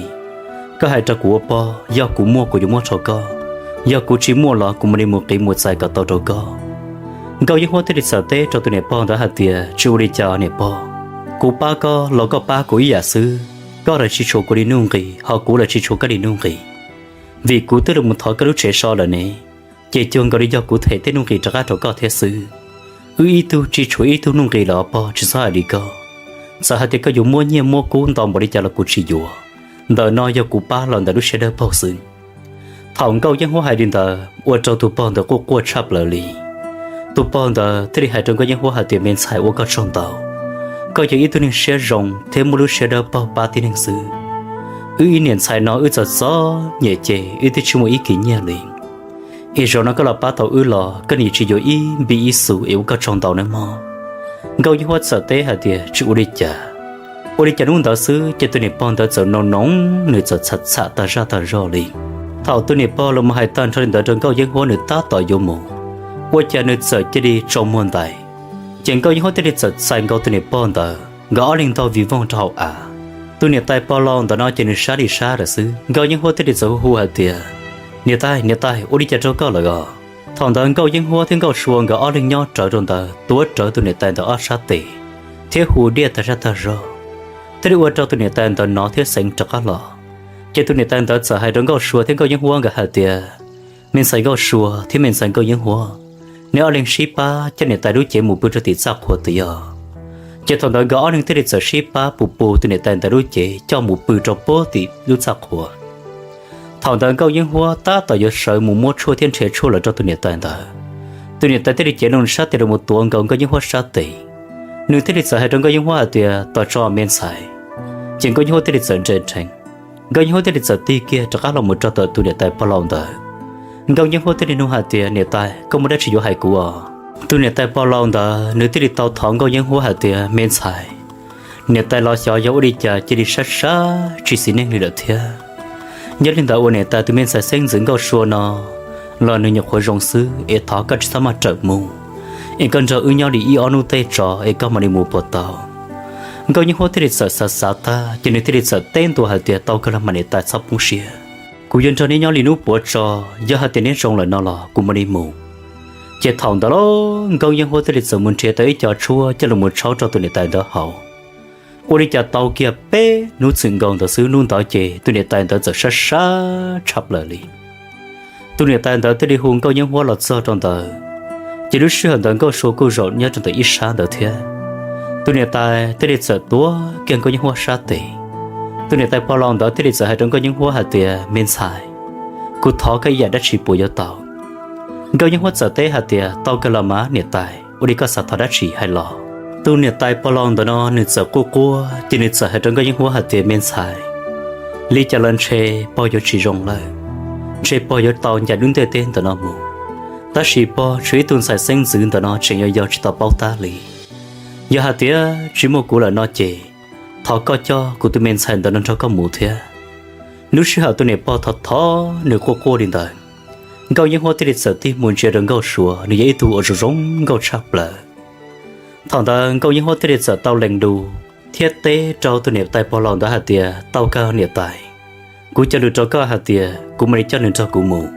Koj hais rau kuv ua pog, yog kuv muaj kuv yuav muab rau koj, yog kuv tsis muaj los kuv mam li mus qiv mus txais kom tau rau koj. Nkauj Yeeb Huab thiaj li txawm teb rau tus niam pog ntawd hais tias, tsis ua li cas niam pog, kuv pab koj los koj pab kuv ib yam xwb, koj los tsis tshuav kuv li nuj nqis, ho kuv los tsis tshuav koj li nuj nqis. Vim kuv twb los mus thov koj lub tsev so lawm ne, ces cuag nkaus li yog kuv them tej nuj nqis rov qab rau koj thiab xwb. Wb ib tug tsis tshuav ib tug nuj nqis lawm pog, tsis txhob hais li koj. Txawm hais tias koj yuav muab nyiaj muab kub ntau npaum li cas los kuv tsis yuav. Ntawm no yog kuv pab los ntawm lub siab dawb paug xwb. Thaum Nkauj Yeeb Huab hais li ntawd ua rau tus pog ntawd quaj quaj tshaj plaws li. Tus pog ntawd thiaj li hais rau Nkauj Yeeb Huab hais tias, me ntxhais, ua koj tsaug ntau. Koj yog ib tug neeg siab zoo thiab muaj lub siab dawb paug pab tib neeg xwb. Wb ib niam ntxhais no wb txom txom nyem ces wb twb tsis muaj ib kis nyiaj li. Es zaum no koj los pab tau wb los koj nim tsis yuav ib npib ib xu es ua koj tsaug ntau nawb mog. Nkauj Yeeb Huab txawm teb hais tias, tsis ua li cas. Ua li cas hnub ntawd xwb ces tus niam pog ntawd txawm noo noo, nws txawm txham txham tag zaj tag zog li. Thaum tus niam pog los mus hais tag nrho li ntawd rau Nkauj Yeeb Huab nws tab tom yuav mus, ua cas nws txawm cia li tsaus muag ntais. Ces Nkauj Yeeb Huab thiaj li txawm txais nkaus tus niam pog ntawd, nkawd ob leeg ntaug vij voog rau hauv av. Tus niam tais pog laus ntawm no ces nws sab li sab lawm xwb. Nkauj Yeeb Huab thiaj li txawm hu hu hais tias, Niam tais, niam tais, ua li cas rau koj lawm os? Thaum ntawd Nkauj Yeeb Huab thiab Nkauj Sua nkawd ob leeg nyob rawv rau ntawd tuav rawv tus niam tais ntawd ob sab tes thiab hu diaj tag zaj tag zog, thiaj li ua rau tus niam tais ntawd hnov thiab xeev rov qab los. Ces tus niam tais ntawd txawm hais rau Nkauj Sua thiab Nkauj Yeeb Huab nkawd hais tias, Me ntxhais Nkauj Sua thiab me ntxhais Nkauj Yeeb Huab, neb ob leeg sib pab coj niam tais lub cev mus pw rau tim txaj qhua tid os. Ces thaum ntawd nkawd ob leeg thiaj li txawm sib pab pus pus tus niam tais ntawd lub cev coj mus pw rau puag tim lub txaj qhua. Thaum ntawd Nkauj Yeeb Huab tab tom yuav sawv mus muab tshuaj thiab nrhiav tshuaj los rau tus niam tais ntawd, tus niam tais thiaj li cev loo sab tes los mus tuav nkaus Nkauj Yeeb Huab sab tes. Nws thiaj li txawm hais rau Nkauj Yeeb Huab hais tias, Tos tso me ntxhais. Ces Nkauj Yeeb Huab thiaj li txawm nres nrheev, Nkauj Yeeb Huab thiaj li txawm tig kiag rov qab los mus rau tom tus niam tais pog laus ntawd. Nkauj Yeeb Huab thiaj li nug hais tias, Niam tais, koj muaj dab tsi yuav hais kuv os? Tus niam tais pog laus ntawd nws thiaj li tau thov Nkauj Yeeb Huab hais tias, Me ntxhais, niam tais los xyov yog ua li cas cia li sab sab tsis xis neej li lawm thiab. Nyob li ntawd uas niam tais tus me ntxhais xeeb ntxwv Nkauj Sua no los nws nyuam qhuav zoo xwb es thov koj tsis txhob maj rawm mus, es koj nrog wb nyob li ib ob hnub tej tso es koj mam li mus puas tau. Nkauj Yeeb Huab thiaj li txawm xav xav tag ces nws thiaj li txawm teb ntua hais tias, Tau kawg los mas niam tais, txhob poob siab, kuv yuav nrog neb nyob li hnub puav tso, yog hais tias neb zoo lawm no los kuv mam li mus. Ces thaum ntawd los Nkauj Yeeb Huab thiaj li txawm mus nrhiav tau ib co tshuab coj los mus tshaub rau tus niam tais ntawd haus. Ua li cas tau kiag peb hnub txwm nkaus ntawd xwb, hnub ntawd ces tus niam tais ntawd txawm sab sab tshaj plaws li. Tus niam tais ntawd thiaj li hu Nkauj Yeeb Huab los txog rau ntawd, ces lub sij hawm ntawd Nkauj Sua kuj zaum nyob rau ntawm ib sab ntawd thiab. Tus niam tais thiaj li txawm tuav kiag Nkauj Yeeb Huab sab tes. Tus niam tais pog laus ntawd thiaj li txawm hais rau Nkauj Yeeb Huab hais tias, Me ntxhais, kuv thov koj ib yam dab tsi puas yuav tau? Nkauj Yeeb Huab txawm teb hais tias, Tau kawg los mas niam tais, ua li koj xav thov dab tsi hais los. Tus niam tais pog laus ntawd no nws txawm quaj quaj ces nws txawm hais rau Nkauj Yeeb Huab hais tias, Me ntxhais, li cas los ntshe pog yuav tsis zoo lawm, ntshe pog yuav tau ncaim lub ntiaj teb ntawm no mus. Tab sis pog tshuav ib tug ntxhais xeeb ntxwv ntawm no tseem yau yau tsis tau paub tab li. Yog hais tias tsis muaj kuv lawm no ces thov koj coj kuv tus me ntxhais ntawd no nrog koj mus thiab. Lub sij hawm tus niam pog thov thov nws quaj quaj li ntawd, Nkauj Yeeb Huab thiaj li txawm tig mus ntsia rau Nkauj Sua, nws yog ib tug uas zoo zoo nkauj tshaj plaws. Thaum ntawd Nkauj Yeeb Huab thiaj li txawm tau lees lus thiab teb rau tus niam tais pog laus ntawd hais tias, Tau kawg niam tais, kuv cog lus rau koj hais tias kuv mam li coj nws nrog kuv mus.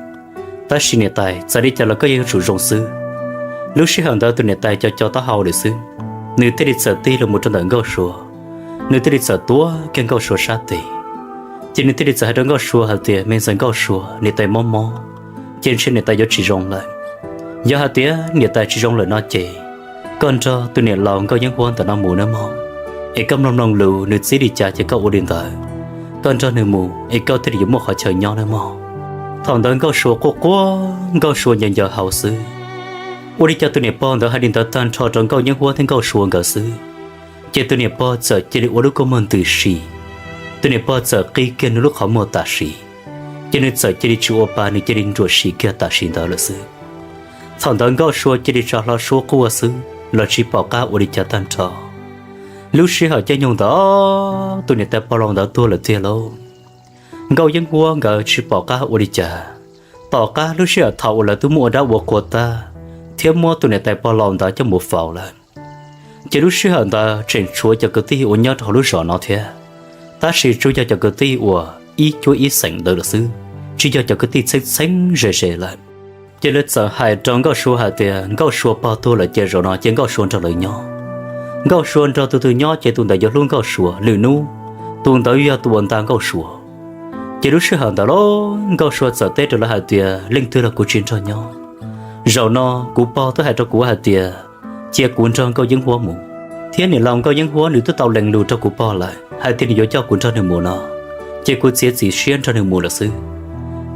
Tab sis niam tais, txawm li cas los koj yeej yuav tsum zoo xwb. Lub sij hawm ntawd tus niam tais co co taub hau lawm xwb, nws thiaj li txawm tig los mus rau ntawm Nkauj Sua, nws thiaj li txawm tuav kiag Nkauj Sua sab tes. Ces nws thiaj li txawm hais rau Nkauj Sua hais tias, Me ntxhais Nkauj Sua, niam tais mob mob, ces ntshe niam tais yuav tsis zoo lawm. Yog hais tias niam tais tsis zoo lawm no ces koj nrog tus niam laus Nkauj Yeeb Huab ntawm no mus nawb mog, es koj mloog mloog lus nws txib li cas ces koj ua li ntawd. Koj nrog nws mus es koj thiaj li yuav muaj qhov chaw nyob nawb mog. Thaum ntawd Nkauj Sua quaj quaj, Nkauj Sua ncaws ncaws hauv xwb. Ua li cas tus niam pog ntawd hais li ntawd tag nrho rau Nkauj Yeeb Huab thiab Nkauj Sua nkawd xwb, ces tus niam pog txawm cia li ua lub kua muag ntws si. Tus niam pog txawm qi kiag nws lub qhov muag tam sim, ces nws txawm cia li tsis ua pa, nws cia li nruam sim kiag tam sim ntawd lawm xwb. Thaum ntawd Nkauj Sua cia li tsa hlo suab quaj xwb los tsis pom qab ua li cas tag nrho. Lub sij hawm caij nyoog ntawd tus niam tais pog laus ntawd tuag lawm tiag lauj. Nkauj Yeeb Huab nkawd tsis pom qab ua li cas. Tom qab lub sij hawm thaum uas lawv twb muab ua dab ua qhua tag thiab muab tus niam tais pog laus ntawd coj mus faus lawm, ces lub sij hawm ntawd tseem tshuav cov kwv tij uas nyob rau hauv lub zos no thiab, tab sis tsuas yog cov kwv tij uas ib cuab ib xeem ntawd lawm xwb, tsis yog cov kwv tij txheeb txheeb ze ze lawm. Ces lawv txawm hais rau Nkauj Sua hais tias, Nkauj Sua pog tuag lawm ces zaum no ces Nkauj Sua nrog lawv nyob. Nkauj Sua nrog tus twg nyob ces tus ntawd yuav hlub Nkauj Sua, lwm hnub tus ntawd yog tus uas nta Nkauj Sua. Ces lub sij hawm ntawd los Nkauj Sua txawm teb rau lawv hais tias, Leej twg los kuv tsis nrog nyob. Zaum no kuv pog twb hais rau kuv hais tias cia kuv nrog Nkauj Yeeb Huab mus, thiab niam laus Nkauj Yeeb Huab nws twb tau lees lus rau kuv pog lawm hais tias nws yuav coj kuv nrog nws mus no, ces kuv txiav txim siab nrog nws mus lawm xwb.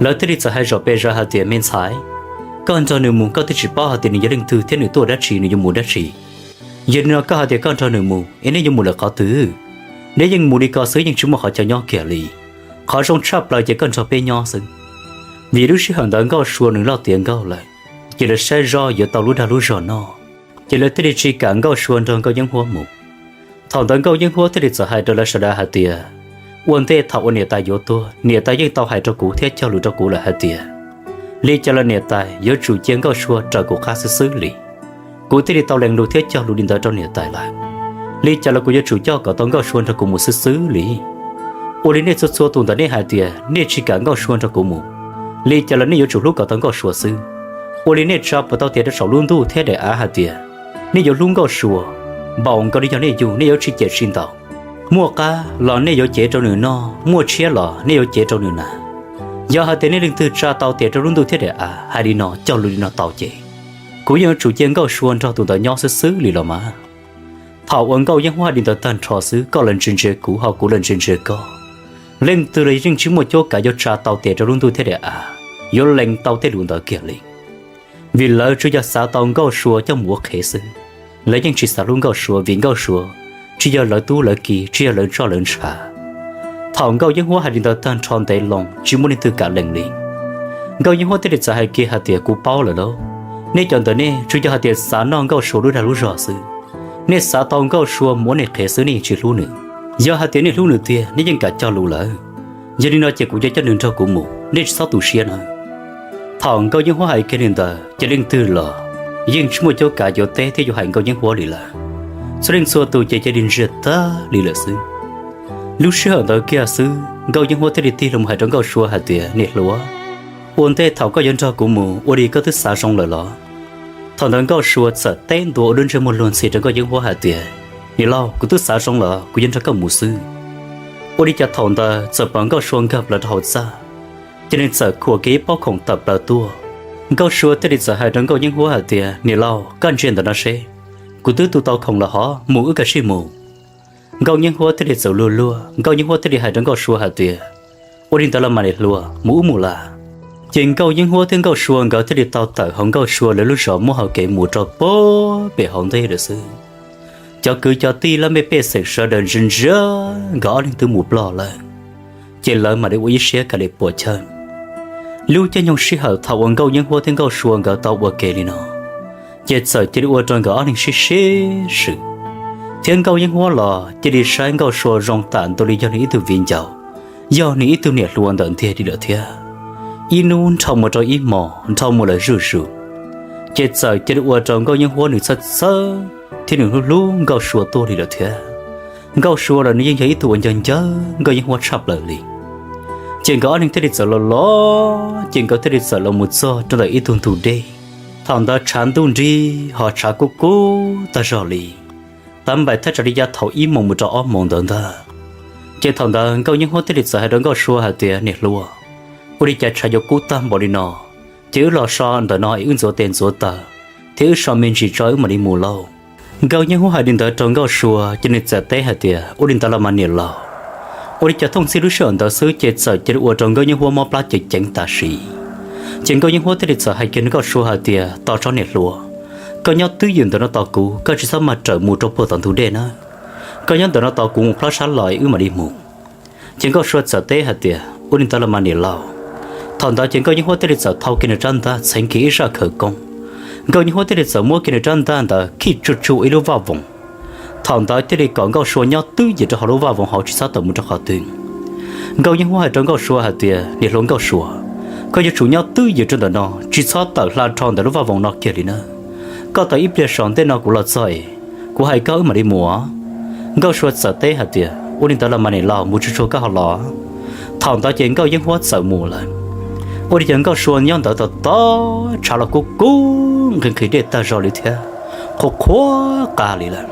Lawv thiaj li txawm hais zom pes zaws hais tias, Me ntxhais, koj nrog nws mus koj twb tsis paub hais tias nws yog leej twg thiab nws tuaj dab tsi, nws yuav mus dab tsi. Yog li no koj hais tias koj nrog nws mus es neb yuav mus lawm qhov twg? Neb yeej mus li ko xwb yeej tsis muaj qhov chaw nyob kiag li. Qhov zoo tshaj plaws ces koj nrog peb nyob xwb, vim lub sij hawm ntawd Nkauj Sua nws loj tiav nkauj lawm, ces lawv saib zoj yuav tau lub dag lub zog noj, ces lawv thiaj li tsis kam Nkauj Sua nrog Nkauj Yeeb Huab mus. Thaum ntawd Nkauj Yeeb Huab thiaj li txawm hais rau lawv sawv daws hais tias, Ua ntej thaum uas niam tais yuav tuag, niam tais yeej tau hais rau kuv thiab cog lus rau kuv lawm hais tias li cas los niam tais yuav tsum cia Nkauj Sua raws kuv qab xwb xwb li. Kuv thiaj li tau lees lus thiab cog lus li ntawd rau niam tais lawm. Li cas los kuv yuav tsum coj kom tau Nkauj Sua nrog kuv mus xwb xwb li. Ua li nej txhua txhua tus ntawm nej hais tias nej tsis kam Nkauj Sua nrog kuv mus, li cas los nej yuav tsum hlub kom tau Nkauj Sua xwb. Ua li nej tsa puas tau tias rau saum lub ntuj thiab daim av hais tias nej yuav hlub Nkauj Sua npaum nkaus li yog nej yug, nej yuav tsis cem tsis ntaus. Muaj qab los nej yuav cev rau nws noj, muaj tshiab los nej yuav cev rau nws hnav. Yog hais tias nej leej twg tsa tau tias rau lub ntuj thiab daim av hais li no, cog lus li no tau ces kuv yeej yuav tsum cia Nkauj Sua nrog tus ntawd nyob xwb xwb li los mas. Thaum uas Nkauj Yeeb Huab hais li ntawd tag nrho xwb, koj los ntsia ntsia kuv, ho kuv los ntsia ntsia koj, leej twg los yeej tsis muaj cuab kav yuav tsa tau tias rau lub ntuj thiab daim av yuav lees tau tej lus ntawd kiag li. Vim lawv tsuas yog xav tau Nkauj Sua coj mus ua qhev xwb, lawv yeej tsis xav hlub Nkauj Sua, vim Nkauj Sua tsis yog lawv tub lawv ki, tsis yog lawv ntsoj lawv ntshav. Thaum Nkauj Yeeb Huab hais li ntawd tag nrho ntev loo tsis muaj leej twg kam lees li. Nkauj Yeeb Huab thiaj li txawm hais kiag hais tias, kuv paub lawm lauj, nej cov ntawd nej tsuas yog hais tias xav noj Nkauj Sua lub dag lub zog xwb. Nej xav tau Nkauj Sua mus ua nej qhev xwb, nej yeej tsis hlub nws. Yog hais tias nej hlub nws tiag, nej yeej kam cog lus lawm. Yog li no ces kuv yuav coj nws nrog kuv mus, nej tsis txhob tu siab na. Thaum Nkauj Yeeb Huab hais kiag li ntawd ces leej twg los yeej tsis muaj cuab kav yuav teb thiab yuav hais Nkauj Yeeb Huab li lawm. Txhua leej txhua tus ces cia li ntsiag tag li lawm xwb. Lub sij hawm ntawd kiag xwb Nkauj Yeeb Huab thiaj li tig los hais rau Nkauj Sua hais tias, niam hluas, ua ntej thaum koj yuav nrog kuv mus ua li koj twb xav zoo lawm los? Thaum ntawd Nkauj Sua txawm teb ntua ua lub ntsej muag luag ntxhi rau Nkauj Yeeb Huab hais tias, niam laus, kuv twb xav zoo lawm, kuv yuav nrog koj mus xwb. Ua li cas thaum ntawd txawm pom Nkauj Sua nkag plaws rau hauv txaj, ces nws txawm khuam kiag ib pob khoom tawm plaws tuaj. Nkauj Sua thiaj li txawm hais rau Nkauj Yeeb Huab hais tias, niam laus, koj ntsia ntawm no seb, kuv twb tu tau khoom lawm hov, mus wb kav tsij mus. Nkauj Yeeb Huab thiaj li txawm luag luag, Nkauj Yeeb Huab thiaj li hais rau Nkauj Sua hais tias, ua li ntawd los mas niam hluas, mus wb mus lawm. Ces Nkauj Yeeb Huab thiab Nkauj Sua nkawd thiaj li tau tawm hauv Nkauj Sua lawv lub zos muab hauv kev mus rau puag pem hauv ntej lawm xwb. Cov kwv cov tij laj mej pej xeem sawv daws ntsia ntsia nkawd ob leeg twb mus ploj lawm, ces lawv mam li ua ib siab kav liam puam chawj. Lub caij nyoog sij hawm thaum uas Nkauj Yeeb Huab thiab Nkauj Sua nkawd tau ua ke li no, ces txawm cia li ua rau nkawd ob leeg sib sib swm, thiab Nkauj Yeeb Huab los cia li saib Nkauj Sua zoo tam ntua li yog nws ib tug viv ncaus, yog nws ib tug niam hluas ntawm ntiag li lawm thiab. Ib hnub nrhau mus rau ib hmos, nrhau mus lawm zuj zus, ces txawm cia li ua rau Nkauj Yeeb Huab nws txhawj txhawj thiab nws hlub hlub Nkauj Sua tuaj li lawm thiab. Nkauj Sua los nws yeej yog ib tug uas nco ncawg Nkauj Yeeb Huab tshaj plaws li. Ces nkawd ob leeg thiaj li txawm los los, ces nkawd thiaj li txawm los mus txog rau ntawm ib tug ntug dej. Thaum ntawd tshav ntuj nrig ho tshav kub kub tag zog li, tav npaim thaj tsam li yav thaum ib moos mus rau ob moos ntawd ntag. Ces thaum ntawd Nkauj Yeeb Huab thiaj li txawm hais rau Nkauj Sua hais tias, niam hluas, ua li cas tshav yuav kub tag npaum li no, ces wb los so ntawm no es wb ntxuav tes ntxuav taw, thiab wb so me ntsis tso wb mam li mus lauj. Nkauj Yeeb Huab hais li ntawd rau Nkauj Sua ces nws txawm teb hais tias, ua li ntawd los mas niam laus. Ua li cas thooj txhij lub sij hawm ntawd xwb ces txawm cia li ua rau Nkauj Yeeb Huab mob plab ceev ceev tam sim. Ces Nkauj Yeeb Huab thiaj li txawm hais kiag rau Nkauj Sua hais tias, tos tso niam hluas, koj nyob twj ywm ntawm no tos kuv, koj tsis txhob maj rawm mus rau puag tom ntug dej na. Koj nyob ntawm no tos kuv mus plab sab los wb mam li mus. Ces Nkauj Sua txawm teb hais tias, ua li ntawd los mas niam laus. Thaum ntawd ces Nkauj Yeeb Huab thiaj li txawm thau kiag nws rab ntaj txheev kiag ib zaj khawv koob. Nkauj Yeeb Huab thiaj li txawm muab kiag nws rab ntaj ntawd khij tsuj tsuj ua ib lub vaj voos. Thaum ntawd thiaj li kom Nkauj Sua nyob twj ywm rau hauv lub vaj voos hauv tsis txhob tawm mus rau qhov twg. Nkauj Yeeb Huab hais rau Nkauj Sua hais tias, niam hluas Nkauj Sua, koj yuav tsum nyob twj ywm rau ntawm no, tsis txhob tawm hla rau ntawm lub vaj voos no kiag li na. Koj tos ib pliag saum ntej no kuv los txog es kuv hais koj wb mam li mus. Nkauj Sua txawm teb hais tias, ua li ntawd los mas niam laus, mus tsuag tsuag koj ho los. Thaum ntawd ces Nkauj Yeeb Huab txawm mus lawm. Ua li cas Nkauj Sua nyob ntawd tos tos tshav los kub kub nqhis nqhis dej tag zog li thiab, qhuav qhuav qa li lawm.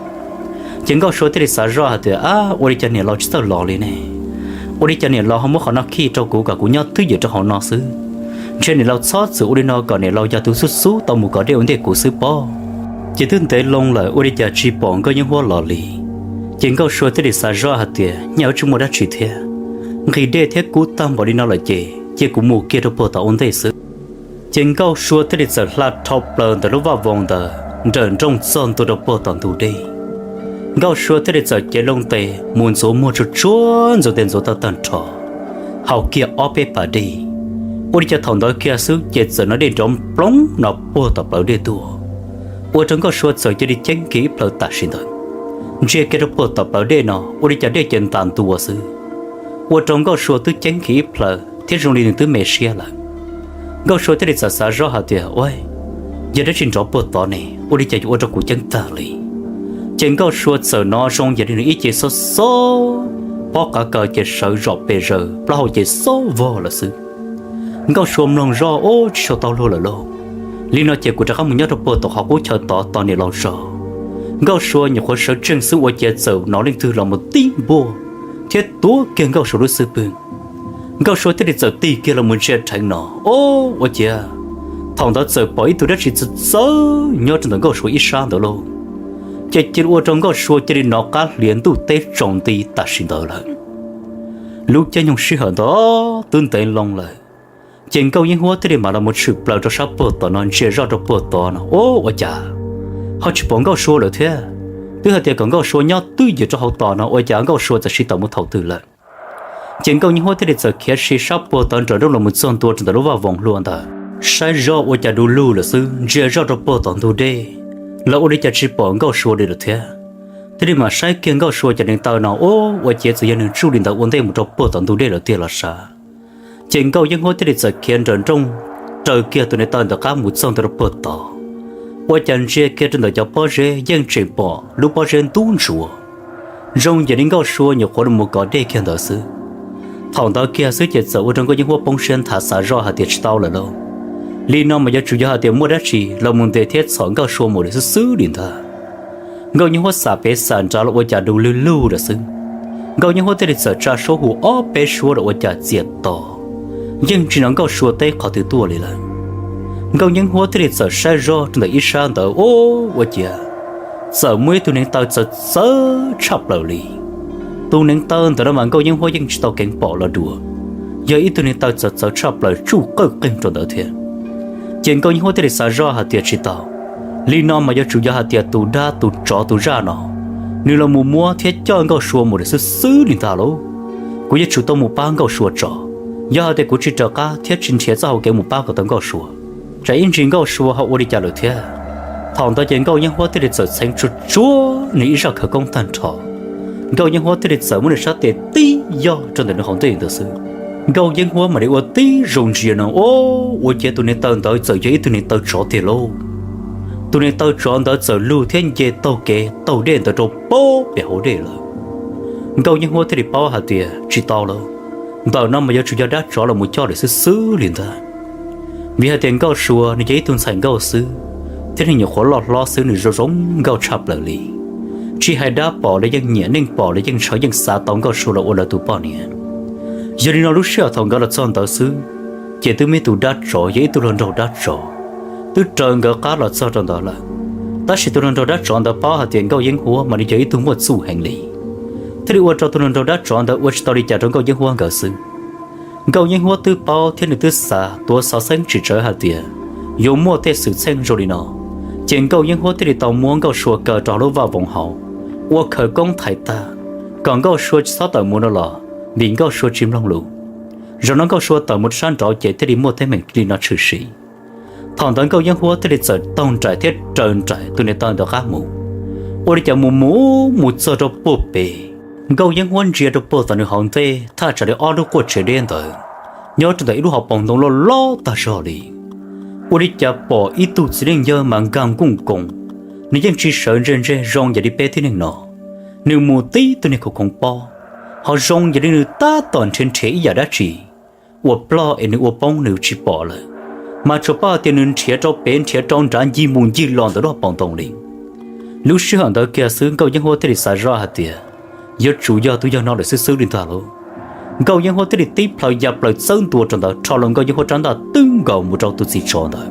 Ces Nkauj Sua thiaj li xav zoj hais tias, ab, ua li cas niam laus tsis txawj los li ne? Ua li cas niam laus ho muab qhov no khij rau kuv kom kuv nyob twj ywm rau hauv no xwb? Ntshe niam laus txhob txwm ua li no kom niam laus yog tus xub xub tau mus kov dej ua ntej kuv xwb pob. Ces twb ntev loo lawm ua li cas tsis pom Nkauj Yeeb Huab los li. Ces Nkauj Sua thiaj li xav zoj hais tias, nyaj yuav tsis muaj dab tsi thiab, nqhis dej thiab kub tag npaum li no lawm ces cia kuv mus kiag rau puag tom ua ntej xwb. Ces Nkauj Sua thiaj li txawm hla rhau plaws ntawm lub vaj voos ntawd nrawm nrooj txog ntua rau puag tom ntug dej. Nkauj Sua thiaj li txawm cev loo tes mus ntxuav muag tsuag tsuag ntxuav tes ntxuav taw tag nrho, haus kiag ob peb pas dej. Ua li cas thaum ntawd kiag xwb ces txawm hnov dej nrov nploog no puag tom plawv dej tuaj, ua rau Nkauj Sua txawm cia li ceeb kiag ib plhaw tam sim ntawd, ntsia kiag rau puag tom plawv dej no ua li cas dej ces ntas ntua xwb, ua rau Nkauj Sua twb ceeb kiag ib plhaw thiab zoo li nws twb me siab lawm. Nkauj Sua thiaj li txawm xav zoj hais tias, ua, yog dab tsi nrov puag tod ne, ua li cas yuav ua rau kuv ceeb tag li? Ces Nkauj Sua txawm hnov zoo yam li nws ib ce xob xob, pob qav kaws ces sawv zom pes zaws, plaub hau ces xob vog lawm xwb. Nkauj Sua mloog zoj, ub, tsis sau tau luag lawm lauj. Li no ces kuv rov qab mus nyob rau puag tom qhov qub chaw tod tos niam laus zog. Nkauj Sua nyuam qhuav sawv tsees xwb ua cas txawm hnov leej twg los mus tib npuaj thiab tuav kiag Nkauj Sua lub xub pwg. Nkauj Sua thiaj li txawm tig kiag los mus ntsia dheev no, ub, ua ciav thaum ntawd txawm pom ib tug dab tsi txawv txawv nyob rau ntawm Nkauj Sua ib sab ntawd lauj. Ces cia li ua rau Nkauj Sua cia li hnov qab hlias ntuj teb tsaus nti tam sim ntawd lawm. Lub caij nyoog sij hawm ntawd twb ntev loo lawm, ces Nkauj Yeeb Huab thiaj li mam los mus tshwm plaws rau sab puag tom no ntsia zoj rau puag tod no, ub, ua cas ho tsis pom Nkauj Sua lawm thiab. Twb hais tias kom Nkauj Sua nyob twj ywm rau hauv tos no ua cas Nkauj Sua txawm tsiv tawm mus thaum twg lawm. Ces Nkauj Yeeb Huab thiaj li txawm khiav si sab puag tod nrawm nrooj los mus txog ntua rau ntawm lub vaj voos hlua ntawd, saib zoj ua cas du lug lawm xwb, ntsia zoj rau puag tom ntug dej los ua li cas tsis pom Nkauj Sua li lawm thiab. Thiaj li mam saib kiag Nkauj Sua cov neev taw no, ub, ua ciav txawm yog nws tsuj li ntawd ua ntej mus rau puag tom ntug dej lawm tiag los sav. Ces Nkauj Yeeb Huab thiaj li txawm khiav nrawm nrooj raws kiag tus neev taw ntawd qab mus txog ntua rau puag tod, ua cas ntsia kiag rau ntawm cov pob zeb yeej tseem pom lub pob zeb ntub ntsuav, zoo yam li Nkauj Sua nyuam qhuav los mus kov dej kiag ntawd xwb. Thaum ntawd kiag xwb ces txawm ua rau Nkauj Yeeb Huab poob siab nthav xav zoj hais tias tsis tau lawm lauj. Li no mas yuav tsum yog hais tias muaj dab tsi los mus ntes thiab txhom Nkauj Sua mus li xwb xwb li ntag. Nkauj Yeeb Huab xam pem xam nrad los ua cas du lug lug lawm xwb. Nkauj Yeeb Huab thiaj li txawm tsa suab hu ob peb suab los ua cas txias to, yeej tsis hnov Nkauj Sua teb qhov twg tuaj li lawm. Nkauj Yeeb Huab thiaj li txawm saib zoj rau ntawm ib sab ntawd, ub, ua ciav txawm muaj ib tug neev taw txawv txawv tshaj plaws li. Tus neev taw ntawd no mas Nkauj Yeeb Huab yeej tsis tau keev pom los dua, yog ib tug neev taw txawv txawv tshaj plaws tsuj qawj qeeg rau ntawd thiab. Ces Nkauj Yeeb Huab thiaj li xav zoj hais tias tsis tau, li no mas yuav tsum yog hais tias tus dab tus tsov tus zaj no nws los mus muab thiab coj Nkauj Sua mus lawm xwb xwb li ntag lauj. Kuv yuav tsum tau mus pab Nkauj Sua tso. Yog hais tias kuv tsis raws qab thiab tsis nrhiav txoj hau kev mus pab kom tau Nkauj Sua, tsam ib ntsis Nkauj Sua ho ua li cas lawm thiab. Thaum ntawd ces Nkauj Yeeb Huab thiaj li txawm txheev tsuag tsuag nws ib zaj khawv koob tag nrho. Nkauj Yeeb Huab thiaj li txawm muab nws sab tes tib yog rau ntawm nws hauv ntej ntawd xwb. Nkauj Yeeb Huab mam li ua tib zoo ntsia no, ub, ua ciav tus neev taw ntawd txawm yog ib tug neev taw tsov tiag lauj. Tus neev taw tsov ntawd txawm lug thiab nce taug kev taug dej ntawd rau pem hauv dej lawm. Nkauj Yeeb Huab thiaj li paub hais tias tsis tau lawm, ntawm no mas yuav tsum yog dab tsov los mus coj lawm xwb xwb li ntag. Vim hais tias Nkauj Sua nws yog ib tug ntxhais nkauj xwb, thiab nws nyuam qhuav loj hlob xwb nws zoo zoo nkauj tshaj plaws li. Tsis hais dab pom los yeej nyiam, neeg pom los yeej ntshaw, yeej xav tau Nkauj Sua los ua lawv tus poj niam. Yog li no lub sij hawm thaum nkawd los txog ntawd xwb, ces twb muaj ib tug dab tsov, yog ib tug hluas nraug dab tsov, twb raws nkawd qab los txog rau ntawd lawm. Tab sis tus hluas nraug dab tsov ntawd paub hais tias Nkauj Yeeb Huab mas nws yog ib tug muaj txuj heev li, thiaj li ua rau tus hluas nraug dab tsov ntawd ua tsis tau li cas rau Nkauj Yeeb Huab nkawd xwb. Nkauj Yeeb Huab twb paub thiab nws twb xav tuav xov xeeb tsis tsawv hais tias yuav muaj tej xwm txheej zoo li no, ces Nkauj Yeeb Huab thiaj li tau muab Nkauj Sua kaw rau hauv lub vaj voos hauv, ua khawv koob thaiv tag, kom Nkauj Sua tsis txhob tawm mus no los vim Nkauj Sua tsis mloog lus. Zaum no Nkauj Sua tawm mus rau sab nraud ces thiaj li muaj teeb meem li no tshwm sim. Thaum ntawd Nkauj Yeeb Huab thiaj li txawm taug nraim thiab raws nraim tus neev taw ntawd qab mus. Ua li cas mus mus mus txog rau puag pem, Nkauj Yeeb Huab ntsia rau puag tom nws hauv ntej thaj tsam li ob lub quaj tsev deb ntawd, nyob rau ntawm ib lub hauv paus ntoo loj loj tag zog li. Ua li cas pom ib tug txiv neej yawg mas nkag nkuj nkoos, nws yeej tsis sawv ntseg ntseg zoo yam li peb tib neeg no. Nws mus tib tug niag khoov khoov pob, ho zoo yam li nws tab tom nrhiav nrhiav ib yam dab tsi uas ploj es nws ua poob nws tsis pom lawm, mas tsuas paub hais tias nws nrhiav rau pem nrhiav rau nrad ncig mus ncig los ntawm lub hauv paus ntoo li. Lub sij hawm ntawd kiag xwb Nkauj Yeeb Huab thiaj li xav zoj hais tias yuav tsum yog tus yawg no lawm xwb xwb li ntag lauj. Nkauj Yeeb Huab thiaj li tib plhaw ya plaws txawb ntua rau ntawd rho los Nkauj Yeeb Huab rab ntaj twb nkaus mus rau tus txiv tsov ntawd.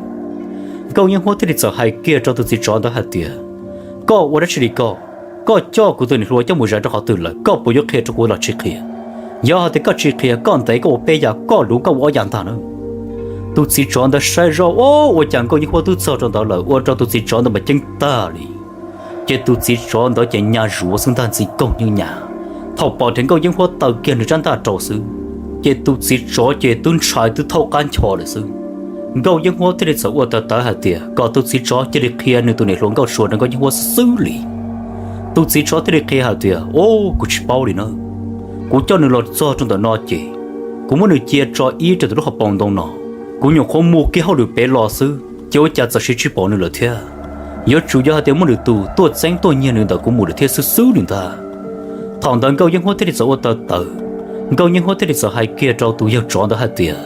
Nkauj Yeeb Huab thiaj li txawm hais kiag rau tus txiv tsov ntawd hais tias, koj ua dab tsi li koj? Koj coj kuv tus niam hluas coj mus zais rau qhov twg lawm? Koj puas yuav qhia rau kuv los tsis qhia? Yog hais tias koj tsis qhia, koj ntev koj ua peb yam, koj luv koj ua ob yam ntag na. Tus txiv tsov ntawd saib zoj, ua cas Nkauj Yeeb Huab twb txog rau ntawd lawm, ua rau tus txiv tsov ntawd mas ceeb tag li. Ces tus txiv tsov ntawd ces nyas zuav xwb ntag, ntxim koog nyuj nyas. Thaum pom tias Nkauj Yeeb Huab taw kiag nws rab ntaj rau xwb, ces tus txiv tsov ces twb ntshai twb thaub qab ncho lawm xwb. Nkauj Yeeb Huab thiaj li txawm ua tawv tawv hais tias kom tus txiv tsov cia li qhia nws tus niam hluas Nkauj Sua rau Nkauj Yeeb Huab xwb xwb li. Tus txiv tsov thiaj li qhia hais tias, o, kuv tsis paub li na. Kuv coj nws los txog rau ntawm no ces kuv muab nws cia tso ib rau ntawm lub hauv paus ntoo no. Kuv nyuam qhuav mus kiag hauj lwm pem los xwb ces ua cas txawm siv tsis pom nws lawm thiab. Yuav tsum yog hais tias muaj nws tus tuaj txeeb tuaj nyiag nws ntawm kuv mus lawm thiab xwb xwb li ntag. Thaum ntawd Nkauj Yeeb Huab thiaj li txawm ua tawv tawv. Nkauj Yeeb Huab thiaj li txawm hais kiag rau tus yawg tsov ntawd hais tias,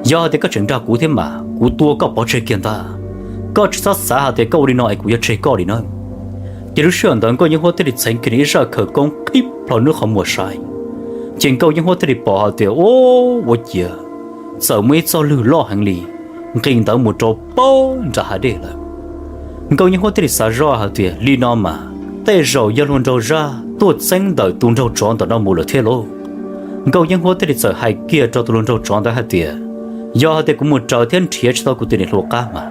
Yog hais tias koj tseem dag kuv thiab mas kuv tua koj pov tseg kiag ntag. Koj tsis txhob xav hais tias koj ua li no es kuv yuav tseg koj li na. Ces lub sij hawm ntawd Nkauj Yeeb Huab thiaj li txheev kiag nws ib zaj khawv koob qhib plho nws qhov muag saib. Ces Nkauj Yeeb Huab thiaj li pom hais tias, ua, ua ciav txawm muaj ib txoj lwg loj heev li nqis ntawd mus rau pem nram hav dej lawm. Nkauj Yeeb Huab thiaj li xav zoj hais tias li no mas tej zaum yog hluas nraug zaj tuaj txeeb ntawm tus hluas nraug tsov ntawm no mus lawm thiab lauj. Nkauj Yeeb Huab thiaj li txawm hais kiag rau tus hluas nraug tsov ntawd hais tias, yog hais tias kuv mus raws thiab nrhiav tsis tau kuv tus niam hluas qab mas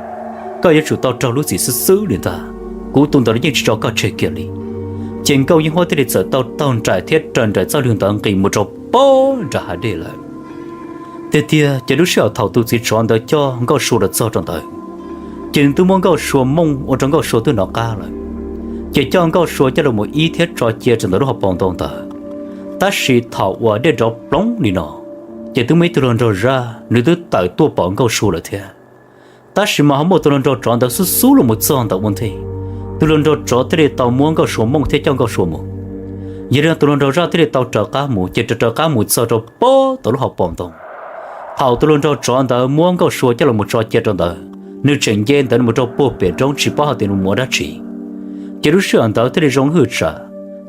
koj yuav tsum tau raug lub txim xwb xwb li ntag. Kuv tus ntawd los yeej tsis tso koj tseg kiag li. Ces Nkauj Yeeb Huab thiaj li txawm tau taug nraim thiab raws nraim txoj lwg ntawd nqis mus rau pem nram hav dej lawm. Tiag tiag ces lub sij hawm thaum tus txiv tsov ntawd coj Nkauj Sua los txog rau ntawd, ces nws twb muab Nkauj Sua mooj ua rau Nkauj Sua twb hnov qab lawm. Ces coj Nkauj Sua coj los mus ib thiab tso cia rau ntawm lub hauv paus ntoo ntawd. Tab sis thaum uas dej nrov ploog li no, ces twb muaj ib tug hluas nraug zaj nws twb tawm tuaj pom Nkauj Sua lawm thiab. Tab sis mas ho muaj tus hluas nraug tsov ntawd xub xub los mus txog ntawm ua ntej. Tus hluas nraug tsov thiaj li tau muab Nkauj Sua mooj thiab coj Nkauj Sua mus. Yog li no tus hluas nraug zaj thiaj li tau raws qab mus, ces raws raws qab mus txog rau pem tom lub hauv paus ntoo. Thaum tus hluas nraug tsov ntawd muab Nkauj Sua coj los mus tso cia rau ntawd, nws tseem nce ntawd mus rau puag pem roob tsis paub hais tias nws mus ua dab tsi. Ces lub sij hawm ntawd thiaj li zoo hwj tsam,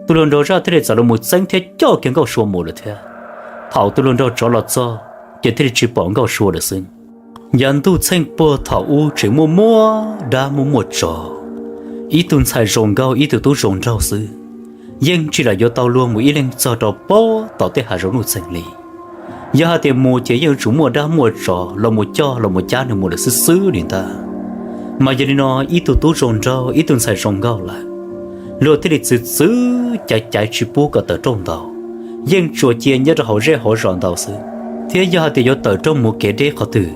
tus hluas nraug zaj thiaj li txawm los mus txeeb thiab coj kiag Nkauj Sua mus lawm thiab. Thaum tus hluas nraug tsov los txog ces thiaj li tsis pom Nkauj Sua lawm xwb. Yav ntuj txheej puag thaum ub tseem muaj muaj dab muaj muaj tsov, ib tug ntxhais zoo nkauj ib tug tub zoo nraug xwb, yeej tsis lam yuav tau luag mus ib leeg txog rau pem tom tej hav zoov nuj txeeg li. Yog hais tias mus ces yeej yuav tsum muaj dab muaj tsov los mus coj los mus cab nws mus lawm xwb xwb li ntag. Mas yog li no ib tug tub zoo nraug ib tug ntxhais zoo nkauj lawm, luag thiaj li txwv txwv caiv caiv tsis pub kom tawm rooj ntau, yeej tsuas cia nyob rau hauv zej hauv zos ntau xwb. Thiab yog hais tias yuav tawm rooj mus kev deb qhov twg,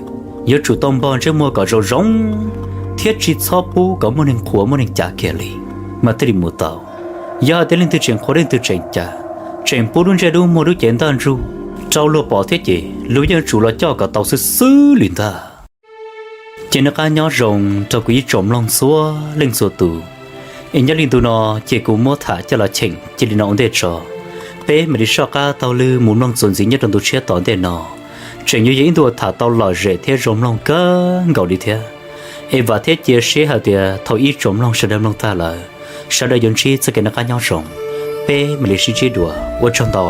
yuav tsum tau npog ntsej muag kom zoo zoo thiab tsis txhob pub kom muaj neeg qhuas muaj neeg cav kiag li mas thiaj li mus tau. Yog hais tias leej twg tseem qhuas leej twg tseem cav, tseem pub lub ntsej lub muag lub cev ntaj ntsug rau luag pom thiab ces luag yeej tsum los coj kom tau xwb xwb li ntag. Ces noj qab nyob zoo rau kuv ib tsoom mloog txhua leej txhua tus. Es nyob li ntu no ces kuv muab tham coj los cheem cia li no ua ntej tso. Peb mam li soj qab taug lw mus mloog txuas ntxiv nyob rau ntu tshiab tom ntej no. Tseem yuav yog ib ntu uas tham tau lom zem thiab zoo mloog kawg nkaus li thiab. Es vam thiab cia siab hais tias thaum ib tsoom mloog sawv daws mloog tag lawm, sawv daws yuav ntsib txoj kev noj qab nyob zoo. Peb mam li sib ntsib dua, ua tsaug ntau.